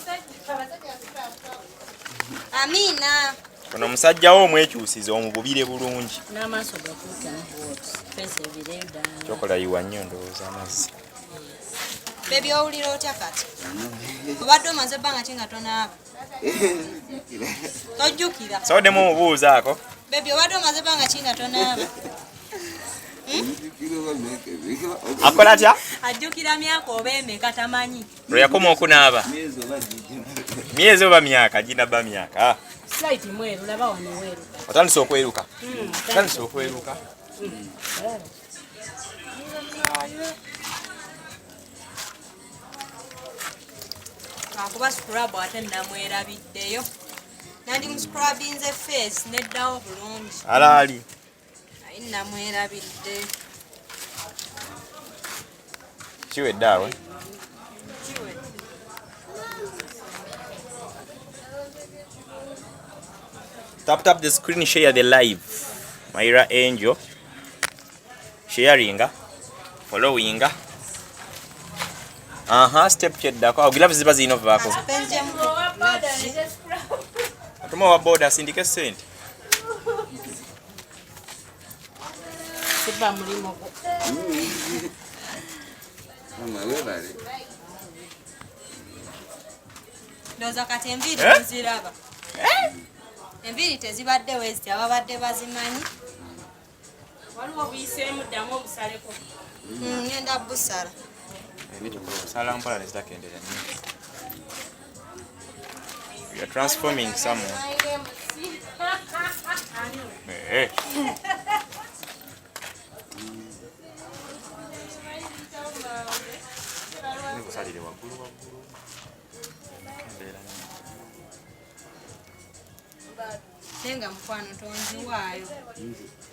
A: Amina.
C: Ono omusajja wo omwekyusize omububire bulungi.
B: N'amaaso gakuukemu bw'oti. Feesi ebire ddala.
C: Kyokola yiwa nnyo ndowooza amazzi.
A: Bebi owulira otya kati? Obadde omaze ebbanga ki nga tonaaba? Tojjukira.
C: Soboddemu omubuuzaako.
A: Bebi obadde omaze ebbanga ki nga tonaaba?
C: Akola atya?
A: Ajjukira myaka oba emeka tamanyi.
C: Lwe yakoma okunaaba. Myezi oba myaka ginabba myaka.
B: Slight mweru laba wano weeru.
C: Otandise okweruka. Otandise okweruka.
A: Lwakuba scrub ate namwerabiddeyo. Nandi muscrubinze face neddawo bulungi.
C: Alaali.
A: Naye namwerabidde.
C: Kiwedde awo.
A: Kiwedde.
C: Tap tap the screen, share the live. Myra Angel. Sharinga. Followinga. Aha, step kyeddako. Awo gloves ziba zirina ovaako. Atuma owa boda asindike ssente.
B: Siba mulimu gwo.
E: Mama webale.
A: Ndowooza kati enviiri
C: Eh?
A: muziraba. Enviiri tezibadde weziti ababadde bazimanyi.
B: Waliwo obuyiseemu ddamu obusaleko.
A: Ngenda busala.
C: Sala mpola nezitakendeera nnyo. We are transforming someone. Eh. Nikusalire waggulu waggulu. Kendeera nnyo.
A: Naye nga mukwano tonziwaayo.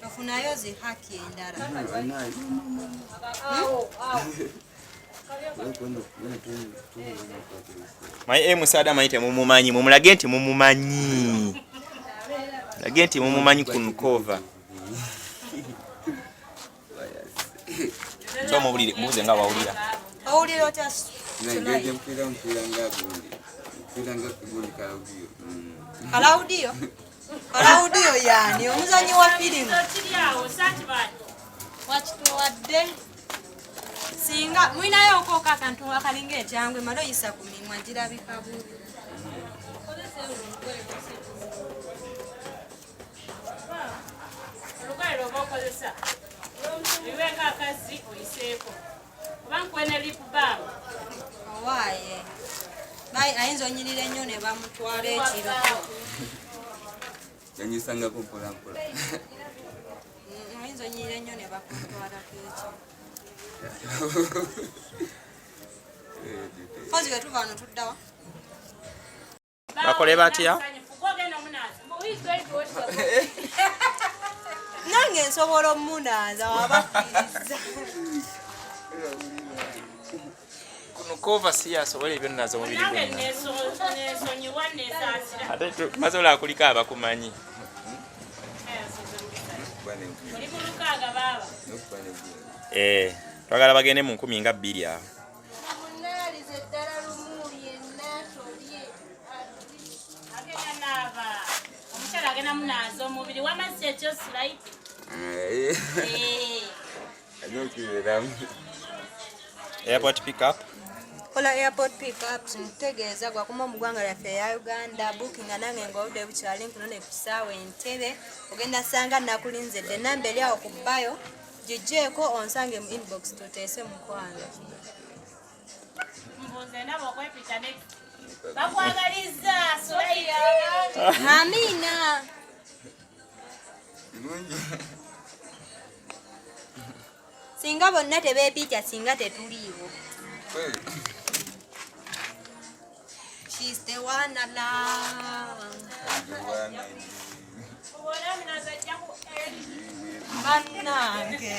A: Tofunayo zi haki endala.
C: Manyi musaada amanyi temumumanyi, mumulage nti mumumanyi. Mulage nti mumumanyi ku Nkova. So mubulire, mubuuze nga wawulira.
A: Owulira otya
E: Nengeri mpira mpira nga gundi. Mpira nga gundi kalaudio.
A: Kalaudiyo? Kalaudiyo yaani omuzannyi wa firimu.
B: Kiri awo sakibaani.
A: Wakituwadde. Singa mulinayo okooka akantu akalinga ekyangwe mala oyisa ku mimwa girabika bubi.
B: Olugoye lw'oba okozesa bibeeko akazzi oyiseeko oba nkuwe ne lip balm.
A: Owaaye. Ayinza onyirira ennyo ne bamutwala ekiro.
E: Yanyisangako mpola mpola.
A: Ayinza onyirira ennyo ne bakumutwalako ekiro. Kozi bwe tuva wano tuddawa?
C: Bakole batya?
B: Gw'ogenda omunaaza. Who is going to wash the body?
A: Nange nsobola omunaaza wabakkiriza.
C: Kuno kova si yasobola ebyo nnaza omubiri
B: Nange
C: gwonna.
B: neesonyiwa neesaasira.
C: Ate maze kuliko abakumanyi.
B: Oli mu lukaaga baaba.
C: Eh, twagala bagende mu 20,000 awo.
F: Munaalize ddala lumu yenna tolye.
B: Agenda naaba. Omukyala agenda munaaza omubiri wamazzi ekyo slight.
C: Airport pickup.
A: Kola airport pickups nkutegeeza gwakuma mu ggwanga lyaffe eya Uganda bookinga nange ng'obudde bukyali nkunone ku kisaawe Entebbe ogenda sanga nakulinze dde namba eri awo ku bbayo giggyeko onsange mu inbox tuteese mukwano.
B: Mbuuze ndaba okwepita next. Bakwagalizza Sulayi.
A: Amiina. Singa bonna tebeepicha singa tetuliiwo. She's the one I love.
B: Oba munaaza ajja ku
A: Bannange.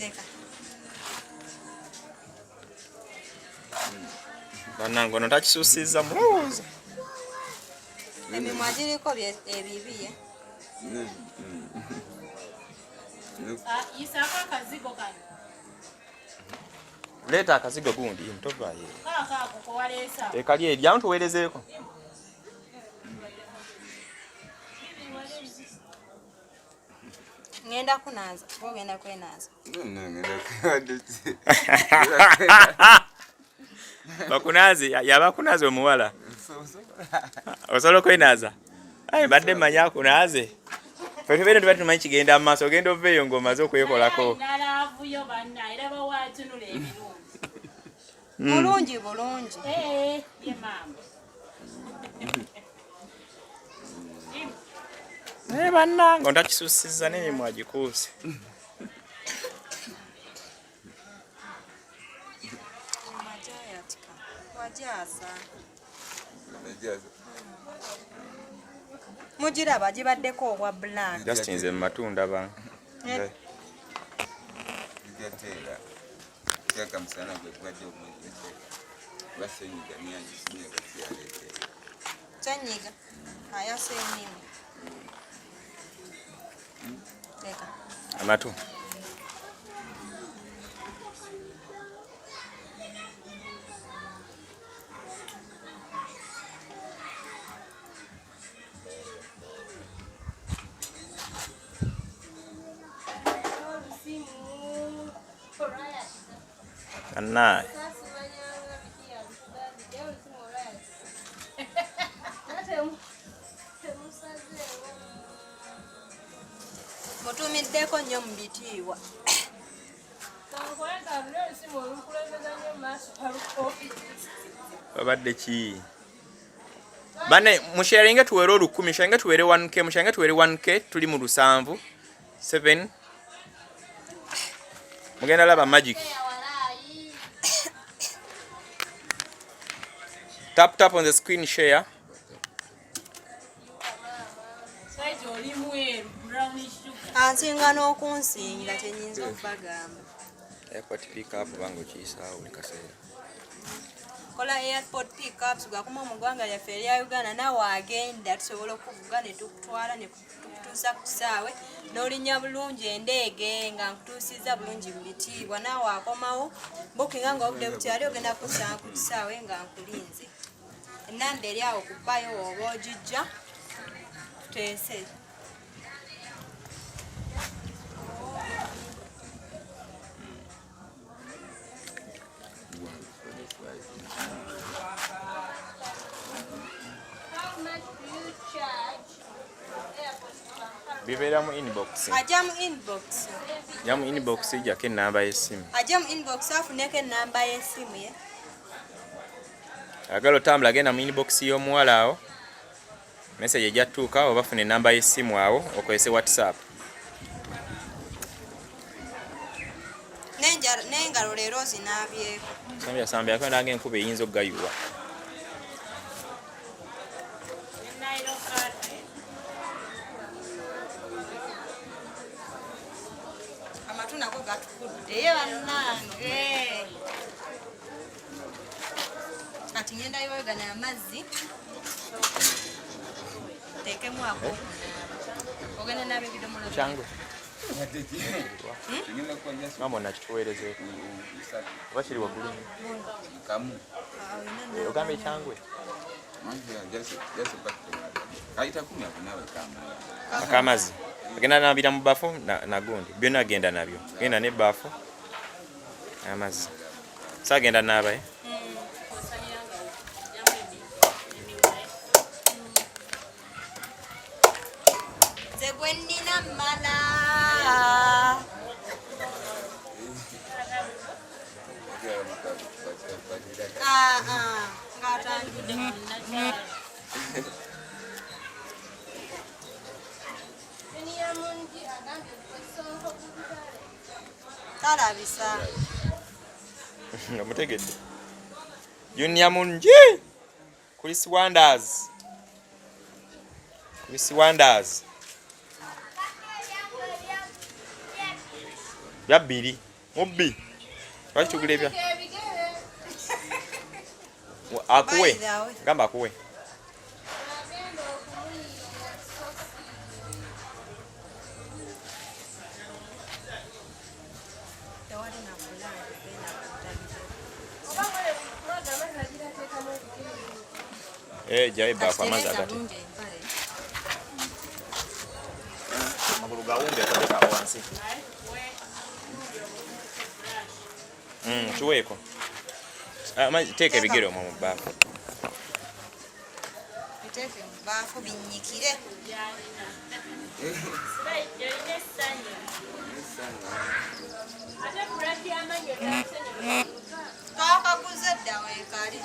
A: Leka.
C: Bannange ono takisuusizza mulowooza.
A: Emimwa giriko ebibi.
B: Yisaako akazigo kano.
C: Leeta akazigo gundi mutovaayo.
B: Kaakaako kowaleesa.
C: Ekali eri awo tuweerezeeko.
A: Ngenda kunaaza, oba ogenda kwenaaza?
C: Bakunaaze, yabakunaaze omuwala. Osobola okwenaaza? Aye mbadde mmanyi akunaaze. Ffe tubeere tuba tumanyi kigenda mu maaso, ogenda ova eyo ng'omaze okwekolako.
B: Nalaavuyo banna era bawatunula ebirungi.
A: Bulungi bulungi.
B: Eh, ye maama.
C: Naye bannange ontakisussizza n'emimwa gikuuse.
A: Majayatika. Wajaasa. Mugiraba gibaddeko obwa black.
C: Just nze mu matu ndaba.
A: Kyanyiga ayasa ennimi. Leka.
C: Amatu. Annaye.
A: Mutumiddeko nnyo mu bitiibwa.
C: Babadde ki? Bane musharinge tuwere olukumi, musharinge tuwere 1k, musharinge tuwere 1k, tuli mu lusanvu 7. Mugenda laba magic. Tap tap on the screen share.
B: Saiji oli mweru brown sugar.
A: Ansinga n'okunsinga kyenyinza okubagamba.
C: Airport pick up bango okiyisaawo buli kaseera.
A: Kola airport pick ups gwakoma mu ggwanga lyaffe erya Uganda naawe agenda tusobola okukuvuga ne tukutwala ne tukutuusa ku kisaawe n'olinnya bulungi endeege nga nkutuusizza bulungi mu bitiibwa naawe akomawo bookinga nga obudde bukyali ogenda kusanga ku kisaawe nga nkulinze. Ennamba eri awo ku bbayo oba ogijja tuteese.
C: Bibeera mu inbox.
A: Ajja mu inbox.
C: Ajja mu inbox ejjako ennamba y'essimu.
A: Ajja mu inbox afuneko ennamba y'essimu ye.
C: Agala otambula genda mu inbox y'omuwala awo. Message ejja tuuka oba funa ennamba y'essimu awo okozese WhatsApp.
A: N'engalo leero ozinaabyeko.
C: Sambya sambya kwenda ng'enkuba eyinza okugayuwa.
A: Amatu nago gatukudde bannange. Kati ngenda yoga n'amazzi. Teekemu ako. Ogenda n'aba ebidomola.
C: Kyangu. Mama nakituweereze. Oba kiri waggulu nnyo. Ogamba ekyangwe. Ak'amazzi. Agenda nabira mu bbafu na gundi. Byonna agenda nabyo. Genda n'ebbaafu. Amazzi. So agenda naaba eh?
A: Nze gwe nnina mmala. Ng'atandudde. Talabisa.
C: Nga mutegedde. Junior Mungi. Chris Wonders. Chris Wonders. Bya bbiri. Mubbi. Lwaki tugula ebya? Akuwe. Gamba akuwe. Eh, jayo ebbaafu amazzi agate. Amagulu gawumbe koleka wansi. Tuweeko. Teeka ebigere omwo mu bbaafu.
A: Biteeke mu bbaafu binnyikire. Twakaguze dda weekali.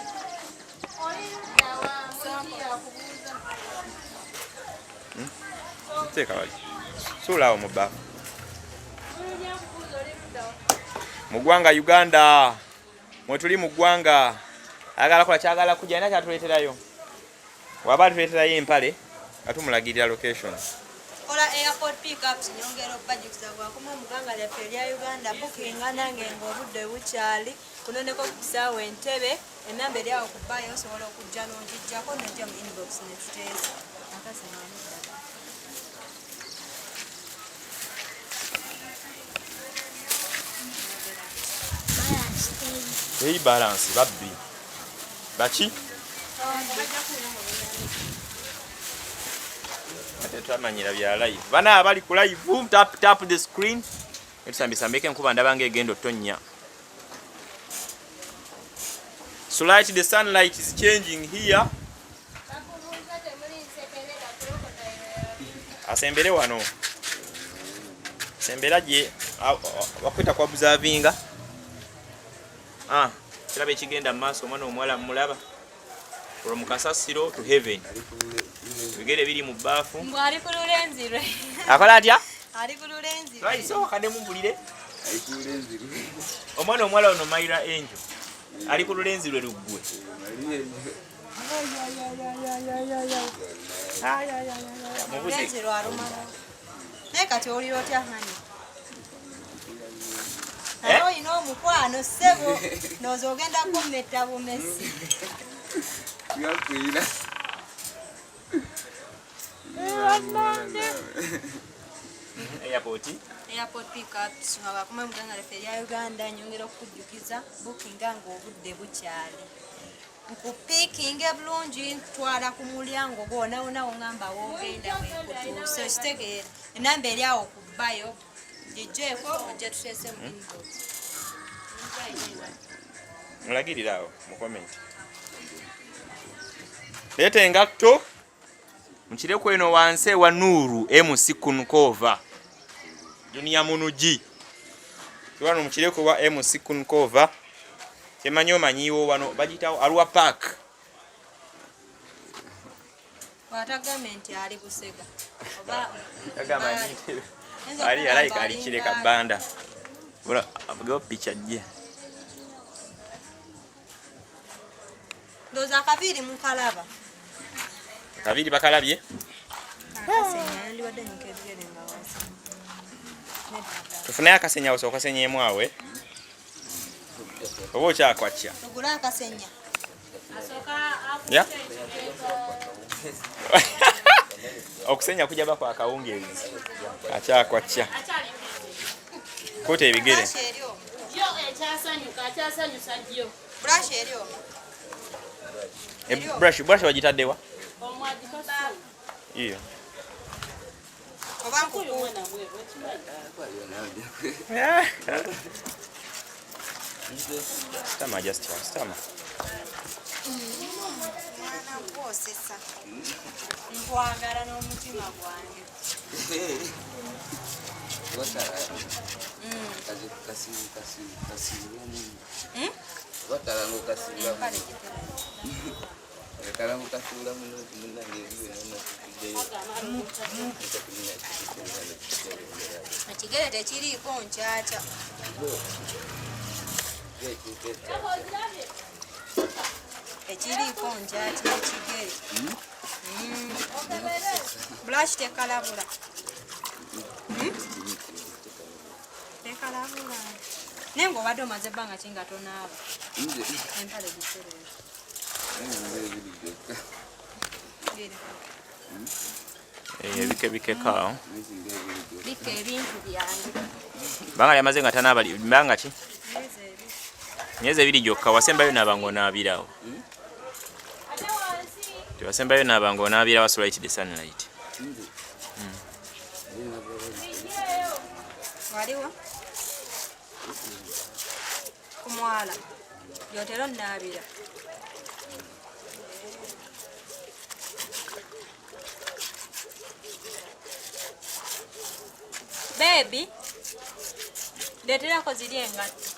C: Teeka wali. Suula awo mu bbaafu. Mu ggwanga Uganda. Mwetuli mu ggwanga. Ayagala kola kyagala kujja alina kyatuleeterayo. Waba atuleeterayo empale nga tumulagirira location.
A: Kola airport pickups nyongera okubajjukiza bwakoma mu ggwanga lyaffe erya Uganda bookinga nange ng'obudde bukyali kunoneko ku kisaawe Entebbe enamba eri awo ku bbaayo osobola okujja n'ogijjako n'ojja mu inbox ne tuteesa.
C: Teri balance babbi. Baki? Ate twamanyira bya live. Bana abali ku live tap tap the screen. Etusambisambeko enkuba ndaba ng'egenda otonnya. So light the sunlight is changing here. Asembere wano. Sembera gye bakwita kwa observinga. Ah, kiraba ekigenda mu maaso omwana omuwala mulaba. From kasasiro to heaven. Ebigere biri mu bbaafu.
A: Mbu ali ku lulenzi lwe.
C: Akola atya?
A: Ali ku lulenzi lwe.
C: Lwaki sooka ne mumpulire? Omwana omuwala ono Myra Angel ali ku lulenzi lwe luggwe.
A: Lulenzi lwalumala. Naye kati owulira otya hani? Naye olina omukwano ssebo ndowooza ogenda kummetta bumesi.
E: Byakwira.
C: Airport.
A: Airport pickups nga bakoma mu ggwanga lyaffe erya Uganda nyongera okukujjukiza bookinga ng'obudde bukyali. Nkupiikinge bulungi nkutwala ku mulyango gwona wona wongamba woogenda wenkutuuse okitegeera. Enamba eri awo ku bbayo gijjeeko ojja tuteese mu inbox.
C: Mulagirire awo mu comment. Leeta engatto mukireko eno wansi ewa Nuuru MC Kunkova. Junior Munugi. Wano mukireko wa MC Kunkova. Kyemanyi omanyiiwo wano bagiyitawo Arua Park.
A: Bw'atagambe nti ali Busega. Oba
C: Yagamba nti ali alayika ali Kireka Bbanda. Bula avugewo piki ajje.
A: Ndowooza akaviiri mukalaba.
C: Akaviiri bakalabye?
A: Akasenya yandibadde nnyika ebigere nga wansi.
C: Tufuneyo akasenya osooka osenyeemu awe. Oba okyakwatya?
A: Tugule akasenya.
C: Ya? Okusenya kujja ba kwa kawungeezi. Akyakwatya. Kuta ebigere.
A: Brush eri omwo.
B: Yo ekyasanyuka akyasanyusa yo.
A: Brush eri omwo.
C: Brush brush bagitadde wa? Iyo.
A: Oba nkuku.
C: Stama just stama.
A: Mwana gwosesa. Nkwagala n'omutima gwange. Ekigere tekiriiko nkyakya. Ekiriiko nkyakya ekigere. Bulashi tekalabula. Tekalabula. Naye ng'obadde omaze ebbanga ki nga tonaaba? Empale gitereera.
C: Ebikebikeko awo.
A: Bika ebintu byange.
C: Banga lyamaze nga tanaaba banga ki? Myezi ebiri gyokka wasembayo naaba ng'onaabirawo. Wasembayo naaba ng'onaabira wa Sulite the sunlight.
A: Waliwo ku mwala gyotera onnaabira. Beebi, ndeeterako ziri engatto.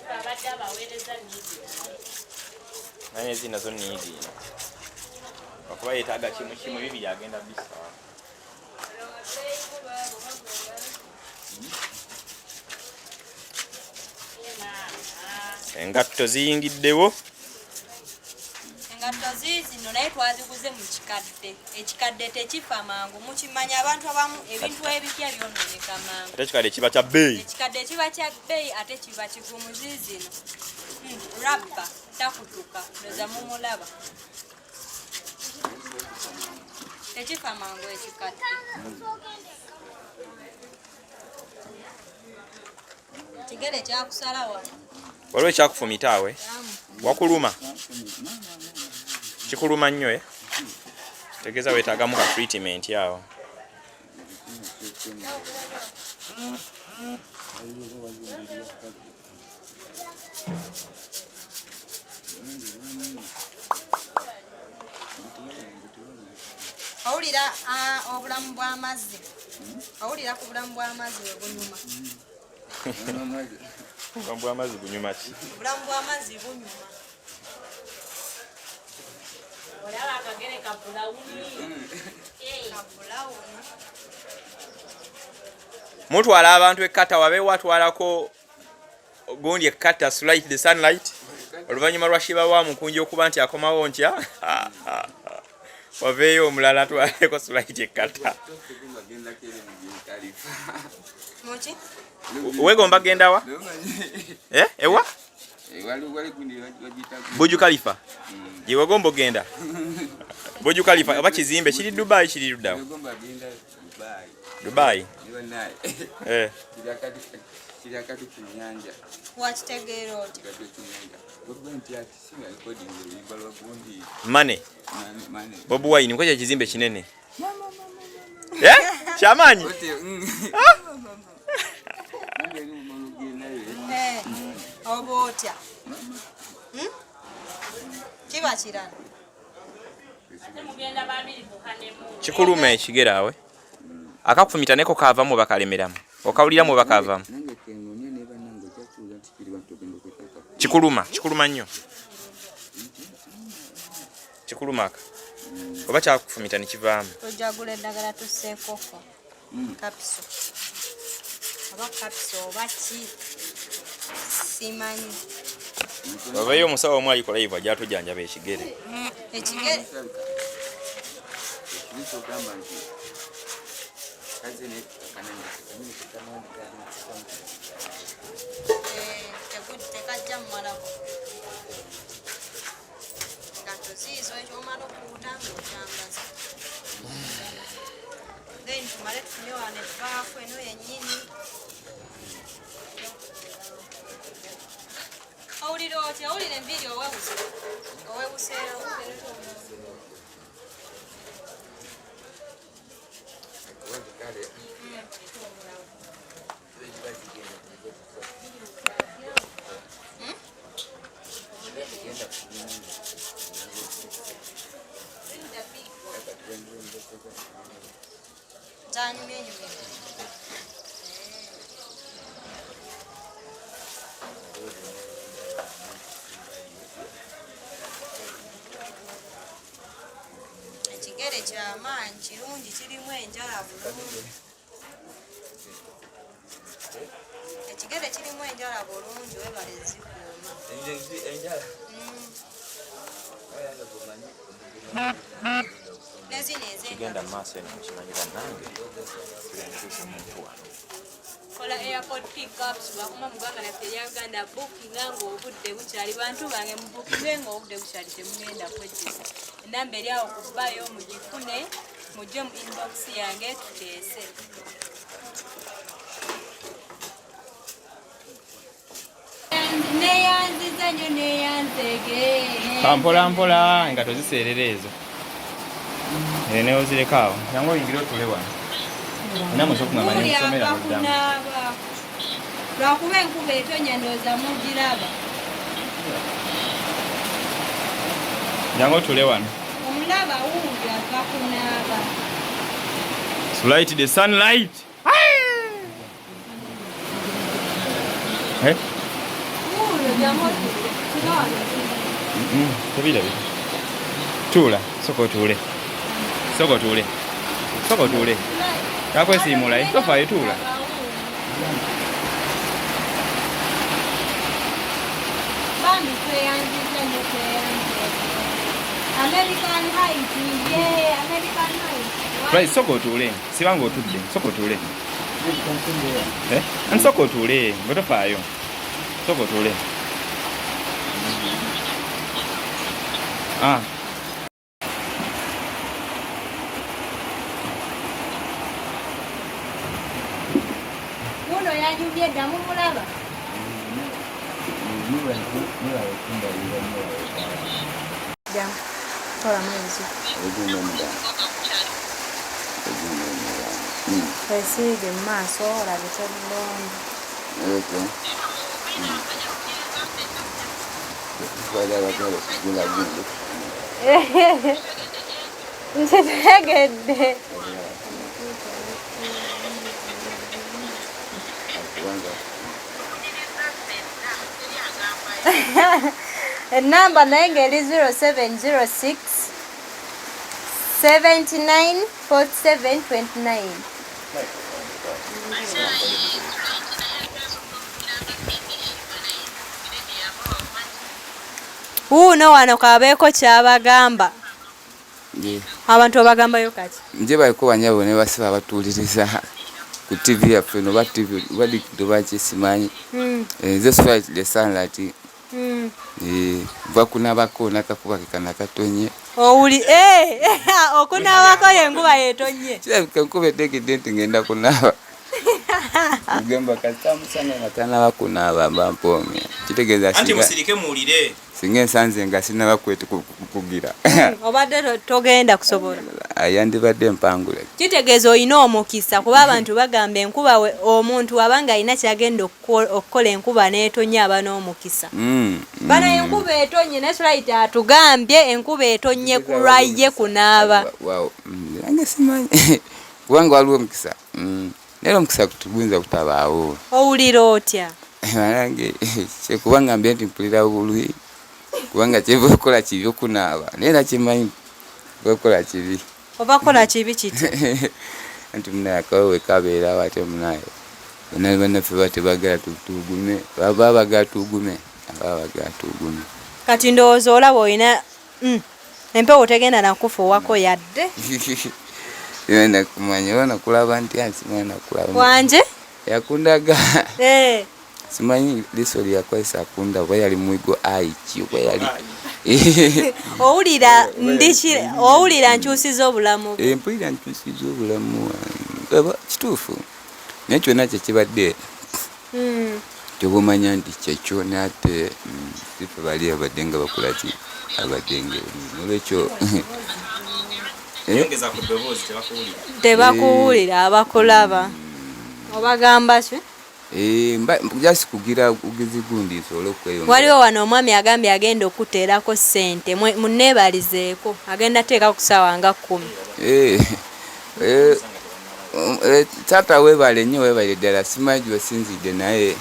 B: Abadde abaweereza niidi.
C: Naye ezi nazo niidi. Okuba yeetaaga kimu kimu bibiri agenda bisaawa. Engatto ziyingiddewo.
A: Engatto ziizino naye twaziguze mu kikadde. Ekikadde tekifa mangu, mukimanya abantu abamu ebintu ebipya byonooneka mangu.
C: Ate ekikadde kiba kya bbeeyi.
A: Ekikadde kiba kya bbeeyi ate kiba kigumu. Ziizino rabba takutuka, ndoza mumulaba. Tekifa mangu ekikadde. Kigere kyakusala wano.
C: Waliwo ekyakufumita awe? Wakuluma? Kikuluma nnyo eh? Kitegeeza weetaagamu ka treatment awo.
A: Owulira obulamu bw'amazzi. Owulira ku bulamu bw'amazzi bwe bunyuma.
C: Obulamu bw'amazzi bunyuma ki?
A: Obulamu bw'amazzi bunyuma.
B: Olaba akagere ka bulawuni.
A: Ka bulawuni.
C: Mutwala abantu ekkata wabeewo atwalako gundi ekkata Sulite the sunlight oluvannyuma lwa Shiba wa Mukunja okuba nti akomawo ntya waveeyo omulala atwaleko Sulite ekkata.
A: Muki?
C: Weegomba genda wa? Eh, ewa? Buju Khalifa. Gye wegomba ogenda? Buju Khalifa oba kizimbe kiri Dubai kiri luddawa? Dubai. Eh.
A: Wakitegeera otya?
C: Money. Bobi Wine nkoja kizimbe kinene. Eh? Kyamaanyi?
A: Eh, oba otya? Kiba kirala.
B: Ate mugenda babiri ku honeymoon.
C: Kikuluma ekigere awe. Akakufumita neko kaavamu oba kalemeramu? Okawuliramu oba kaavamu? Kikuluma, kikuluma nnyo. Kikuluma aka. Oba kyakufumita ne kivaamu.
A: Tojagula eddagala tusseekoko. Kapiso. Oba kapiso oba ki? Simanyi.
C: Obeeyo omusawo omu ali ku live ajja tujjanjaba ekigere.
A: Ekigere. Tekajja mumalako. Engatto ziizo ekyomala okuwuta ng'okyambaza. Then tumale tufune wano ebbaafu eno yennyini. Owulira otya? Owulira enviiri owewuse? Owewuseewo? Zanyumyenyumye. Ekigere kyamaanyi kirungi kirimu enjala bulungi. Ekigere kirimu enjala bulungi webale zikuuma. Nezino
C: Kigenda
A: ez'engalo.
C: mu maaso eno mukimanyi bannange. Tugenda tuuse omuntu wano.
G: Kola airport pickups bakuma mu ggwanga lyaffe erya Uganda bookinga ng'obudde bukyali. Bantu bange mubookinge ng'obudde bukyali temugenda kwejjusa. Enamba eri awo ku bbayo mugifune mujje mu inbox yange tuteese. Neyanziza nnyo neyanzege.
C: Kampola mpola nga toziseerera ezo. Eh, ne ozireka awo. Jangu oyingire otuule wano. Era muze okungamba ne musomera
G: Ava
C: muddamu.
G: kunaaba. Lwakuba enkuba etonya ndowooza mugiraba.
C: Jangu otuule wano.
G: Omulaba wuuyo ava kunaaba.
C: Light the sunlight. Eh?
G: Wuuyo jangu otuule. Tula wano.
C: Tebirabika. Tuula, sooka otuule. Sooka otuule. Sooka otuule. Kakwesiimula, eh? Tofaayo tuula.
G: Bambi tweyanziza nnyo tweyanziza. American Height, yeah, American Height.
C: Right, sooka otuule. Siba ng'otudde. Sooka otuule. Eh? Anti sooka otuule, gwe tofaayo. Sooka otuule. Ah.
G: Wuuno yanyumye dda mumulaba.
A: Wesiige mu maaso olabike bulungi. Nkitegedde. Enamba naye ng'eri 0706 79 47 29. Wuuno wano kabeeko ky'abagamba. Abantu obagambayo kaki?
E: Nje baliko banyabo ne basiba abatuwuliriza ku TV yaffe no ba TV badikito bakisimanyi. Nze Sprite the Sunlight. Nva kunaabako n'akakuba ke kano akatonye.
G: Owuli okunaabako y'enkuba yeetonye.
E: Kirabika enkuba etegedde nti ngenda kunaaba. Gamba kasita musana nga tannaba kunaaba mba mpoomye. Kitegeeza
C: Anti musirike muwulire.
E: Singa ensanze nga sinnaba kugira.
G: Obadde togenda kusobola.
E: Yandibadde mpangula.
G: Kitegeeza olina omukisa kuba abantu bagamba enkuba omuntu abanga alina kyagenda okukola enkuba n'etonye aba n'omukisa. Bano enkuba etonye naye Sprite atugambye enkuba etonye ku lwa ye kunaaba.
E: Nange simanyi kubanga waliwo omukisa. Naye omukisa guyinza kutabaawo.
G: Owulira otya?
E: Nange kubanga mbye nti mpulira bulwi kubanga kyeva okukola kibi okunaaba naye era kimanyi okukola kibi.
G: Oba kola kibi kiti?
E: Anti munaye akawewe kabeerawo ate munaye bonna bannaffe baba tebaagala tugume, baba baagala tugume, baba baagala tugume.
G: Kati ndowooza olaba olina empewo tegenda nakufuuwako yadde.
E: Nakumanya oba nakulaba ntya simanyi nakulaba.
G: Wanje?
E: Yakundaga. Simanyi liiso lye yakozesa akunda oba yali mwigo aiki oba yali
G: Owulira owulira nkyusiza obulamu.
E: Mpulira nkyusiza obulamu wange. Kituufu. Naye kyonna kye kibadde kyoba omanya nti kyekyo n'ate sife bali abadde nga bakola ki abadde nga olwekyo
C: Yongeza ku ddoboozi tebakuwulira.
G: Tebakuwulira abakulaba. Obagamba ki?
E: Just kugira bugizi gundi nsobole okweyongera.
G: Waliwo wano omwami agambye agenda okuteerako ssente munneebalizeeko agenda teekako ku ssaawa nga 10.
E: Taata weebale nnyo weebale ddala simanyi gy'osinzidde naye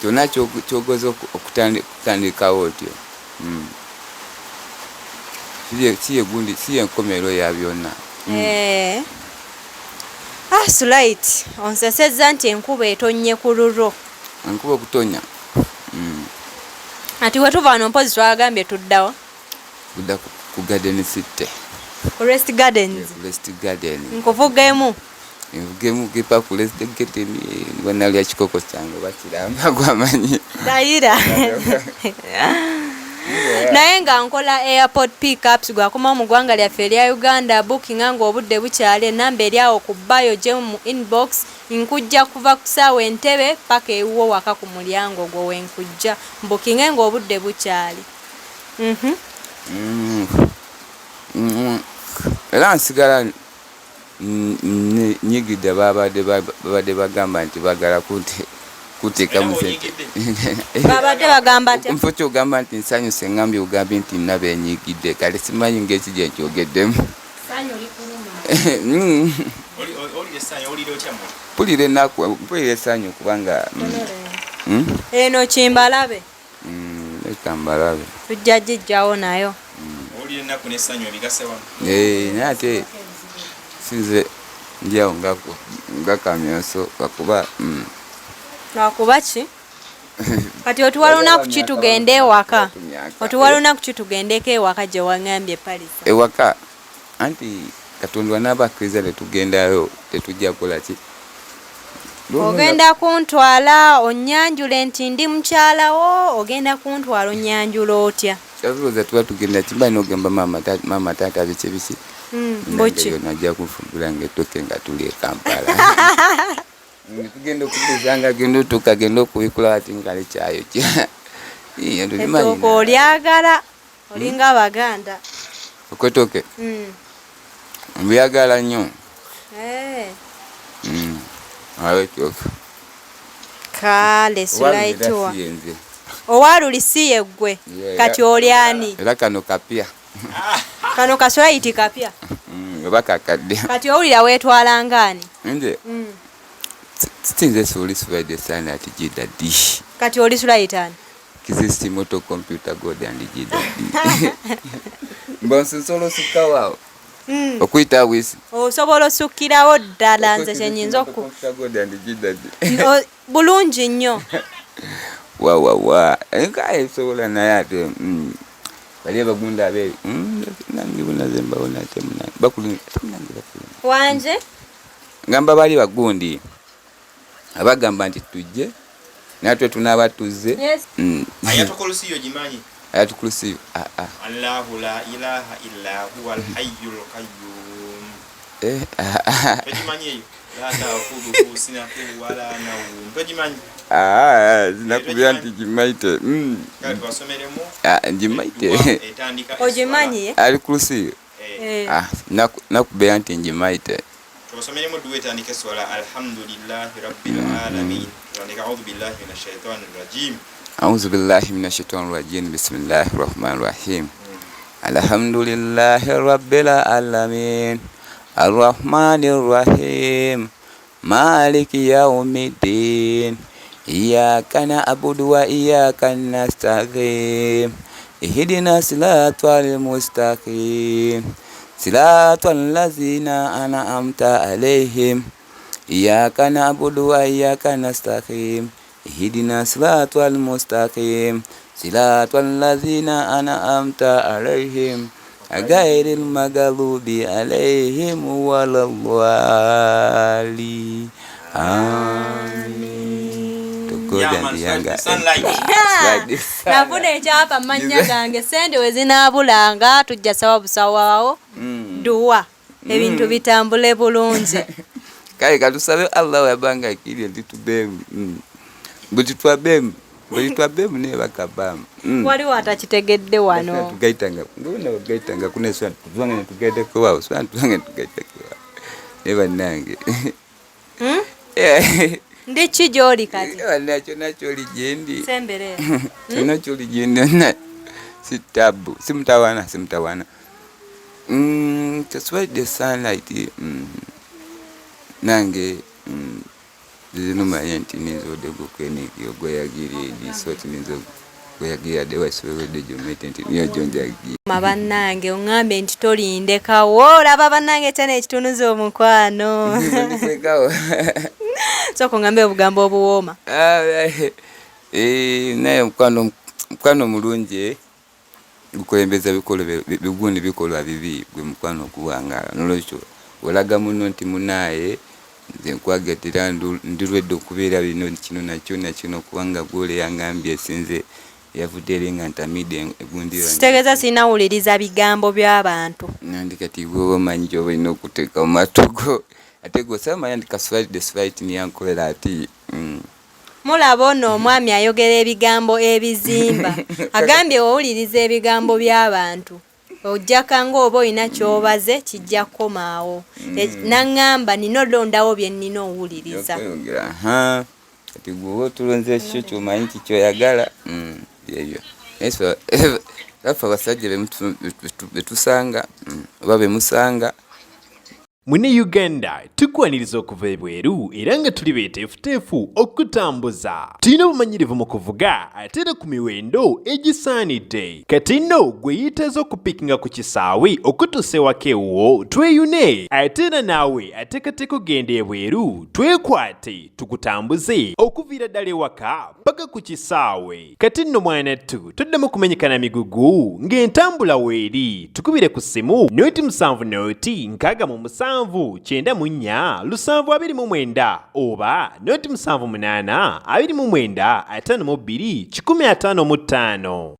E: kyonna ky'ogoza okutandikawo otyo. Si ye nkomerero ya byonna.
G: Sulait onsesezza nti enkuba etonnye ku lulwo.
E: Enkuba okutonya.
G: Ati we tuva wano mpozi twagambye tuddawa?
E: Kudda ku Garden City.
G: Ku Rest Gardens.
E: Rest Garden.
G: Nkuvugemu.
E: Nvugemu gepa ku Rest Garden nalya kikoko kyange bakiramba gwamanyi.
G: Dayira. Naye nga nkola airport pickups, gwakomawo mu ggwanga lyaffe erya Uganda, bookinga ng'obudde bukyali. Enamba eri awo ku bio, gye mu inbox, nkujja kuva ku ssaawa Entebe paka ewuwo waka ku mulyango gwo wenkujja. Mbookinge ng'obudde bukyali.
E: Era nsigala nyigidde. Babadde bagamba nti bagala kuteekamu sente.
G: Babadde bagamba atya?
E: Nfo kyogamba nti nsanyuse, ngambye ogambye nti nabenyigidde, kale simanyi ngeki gye nkyogeddemu. Mpulira ennaku, mpulira essanyu kubanga
G: Eno kimbalabe.
E: Leka mbalabe.
G: Tujja gijjawo nayo.
C: Owulira ennaku n'essanyu ebigase wamu.
E: Eh, naye ate sinze ndyawo nga kamyoso lwakuba
G: Lwakuba ki? Kati otuwa lunaku ki tugende ewaka? Otuwa lunaku ki tugendeko ewaka gye waŋŋambye, Palisa?
E: Ewaka anti Katonda wanaaba akkiriza tetugendayo, tetujja kukola ki?
G: Ogenda kuntwala onnyanjule nti ndi mukyalawo? Ogenda kuntwala onnyanjula otya?
E: Kyalowooza tuba tugenda kimba nogamba maama, maama, taata, biki biki.
G: Mbuki?
E: Najja kufumbula nga ettoke nga tuli e Kampala. Tugenda okutuusa nga genda otuuka, genda okubikula ati nga likyayokya.
G: Ettooke olyagala? Olinga Abaganda.
E: Okwetooke mbyagala nnyo. Awo ettooke.
G: Kale sulaituwa owaluli si yeggwe, kati oli ani?
E: Era kano kapya.
G: Kano kasulaiti kapya.
E: Oba kakadde.
G: Kati owulira weetwalanga ani?
E: Nze sinze soli sulaide sana ati gidadi.
G: Kati oli sulaitani?
E: Kizisi moto computer god and gidadi mbonsi nsobola osukkawo okuyita wisi.
G: Osobola osukkirawo ddala, nze kyenyinza oku bulungi nnyo.
E: Wawawa nkaye nsobola, naye ate bali abagunda abe nange bunaze mbawona ate munange bakulu, ate munange bakulu.
G: Wanje.
E: Ngamba bali bagundi abagamba nti tujje natwe tunaaba tuzze.
C: Ayatokolusiyo gimanyi?
E: Ayatukulusiyo?
C: Allahu la ilaha illa huwa alhayyul qayyum. Togimanyi eyo? La ta'khudhuhu sinatun wala nawm, togimanyi?
E: Zinakubira nti gimaite.
C: Kale tubasomeremu.
E: Ngimaite.
C: Etandika.
G: Ogimanyi?
E: Ali kulusiyo. Nakubeera nti ngimaite.
C: Tubasomeremu dduwa etandika eswala, alhamdulillahi rabbil alamin. Tutandika audhu billahi minash shaitani rajim.
E: Auzu billahi minash shaitani rajim, bismillahi rahmani rahim, alhamdulillahi rabbil alamin, arrahmani rrahim, maliki yaumiddin, iyyaka na'budu wa iyyaka nasta'in, ihdina siratal mustaqim, siratal ladzina an'amta alaihim, iyyaka na'budu wa iyyaka nasta'in, ihdina siratal mustaqim, siratal ladzina an'amta alaihim, ghairil maghdubi alaihim waladdallin, amin.
G: Nafuna ekyapa mannya gange. Sente we zinaabulanga tujja sawa busawawo dduwa, ebintu bitambule bulungi.
E: Kale katusabe Allah wabanga akirye nti tubeemu, buli twabemu, buli twabemu naye bakabamu.
G: Waliwo atakitegedde wano.
E: Tugaitanga ngona bagaitanga kuna swa tuzwange netugaitako wawo swa tuzwange netugaitako wawo naye bannange.
G: Ndi ki gy'oli kati?
E: Nakyo nakyoli gyendi.
G: Semberera.
E: Kyonna kyoli gyendi, si tabu, si mutawana, si mutawana. Teswedde sunlight, nange zinumanye nti ninza odegokweniki ogweyagira ediso ti ninza gweyagira de wasiwewedde gyomete nti niyo gyonjagira.
G: Ma bannange, oŋŋambe nti tolindekawo. Olaba bannange, kyana ekitunuza omukwano.
E: Ndisekawo.
G: Sooka oŋŋambe obugambo obuwooma.
E: Naye mukwano mulungi gukulembeza bikolwa bigundi bikolwa bibi, gwe mukwano okuwangala. Nolwekyo olaga muno nti munaaye nze nkwagatira, ndirwedde okubeera bino kino nakyo nakino, kubanga gwole yangambye sinze. Yavudde eri nga ntamidde egundi yange.
A: Kitegeeza sirina wuliriza bigambo by'abantu.
E: Nandi kati gwe omanyi kyoba olina okuteeka mu matu go ate gwe osamanya nti kaswalidde despite niyankolera ati.
A: Mulaba ono omwami ayogera ebigambo ebizimba. Agambye wowuliriza ebigambo by'abantu ojjaka ng'oba olina ky'obaze kijja kukomaawo. Naŋŋamba nina olondawo bye nnina owuliriza.
E: Okweyongera, aha. Kati gwe oba otulonze ekyo kyomanyi nti kyoyagala, byebyo. Naye ffe abasajja betusanga, oba bemusanga.
D: Mune Uganda tukwaniriza okuva ebweru era nga tuli beeteefuteefu okutambuza. Tulina obumanyirivu mu kuvuga ate era ku miwendo egisaanidde. Kati nno gwe yeetaaze okupikinga ku kisaawe okutuusa ewaka ewuwo tweyune, ate era naawe ateekateeka okugenda ebweru twekwate tukutambuze okuviira ddala ewaka paka ku kisaawe. Kati nno mwanattu toddamu kumenyeka na migugu ng'entambula weeri. Tukubire ku ssimu 0 7 0 67 94 729 oba 0 7 8 29 52 155.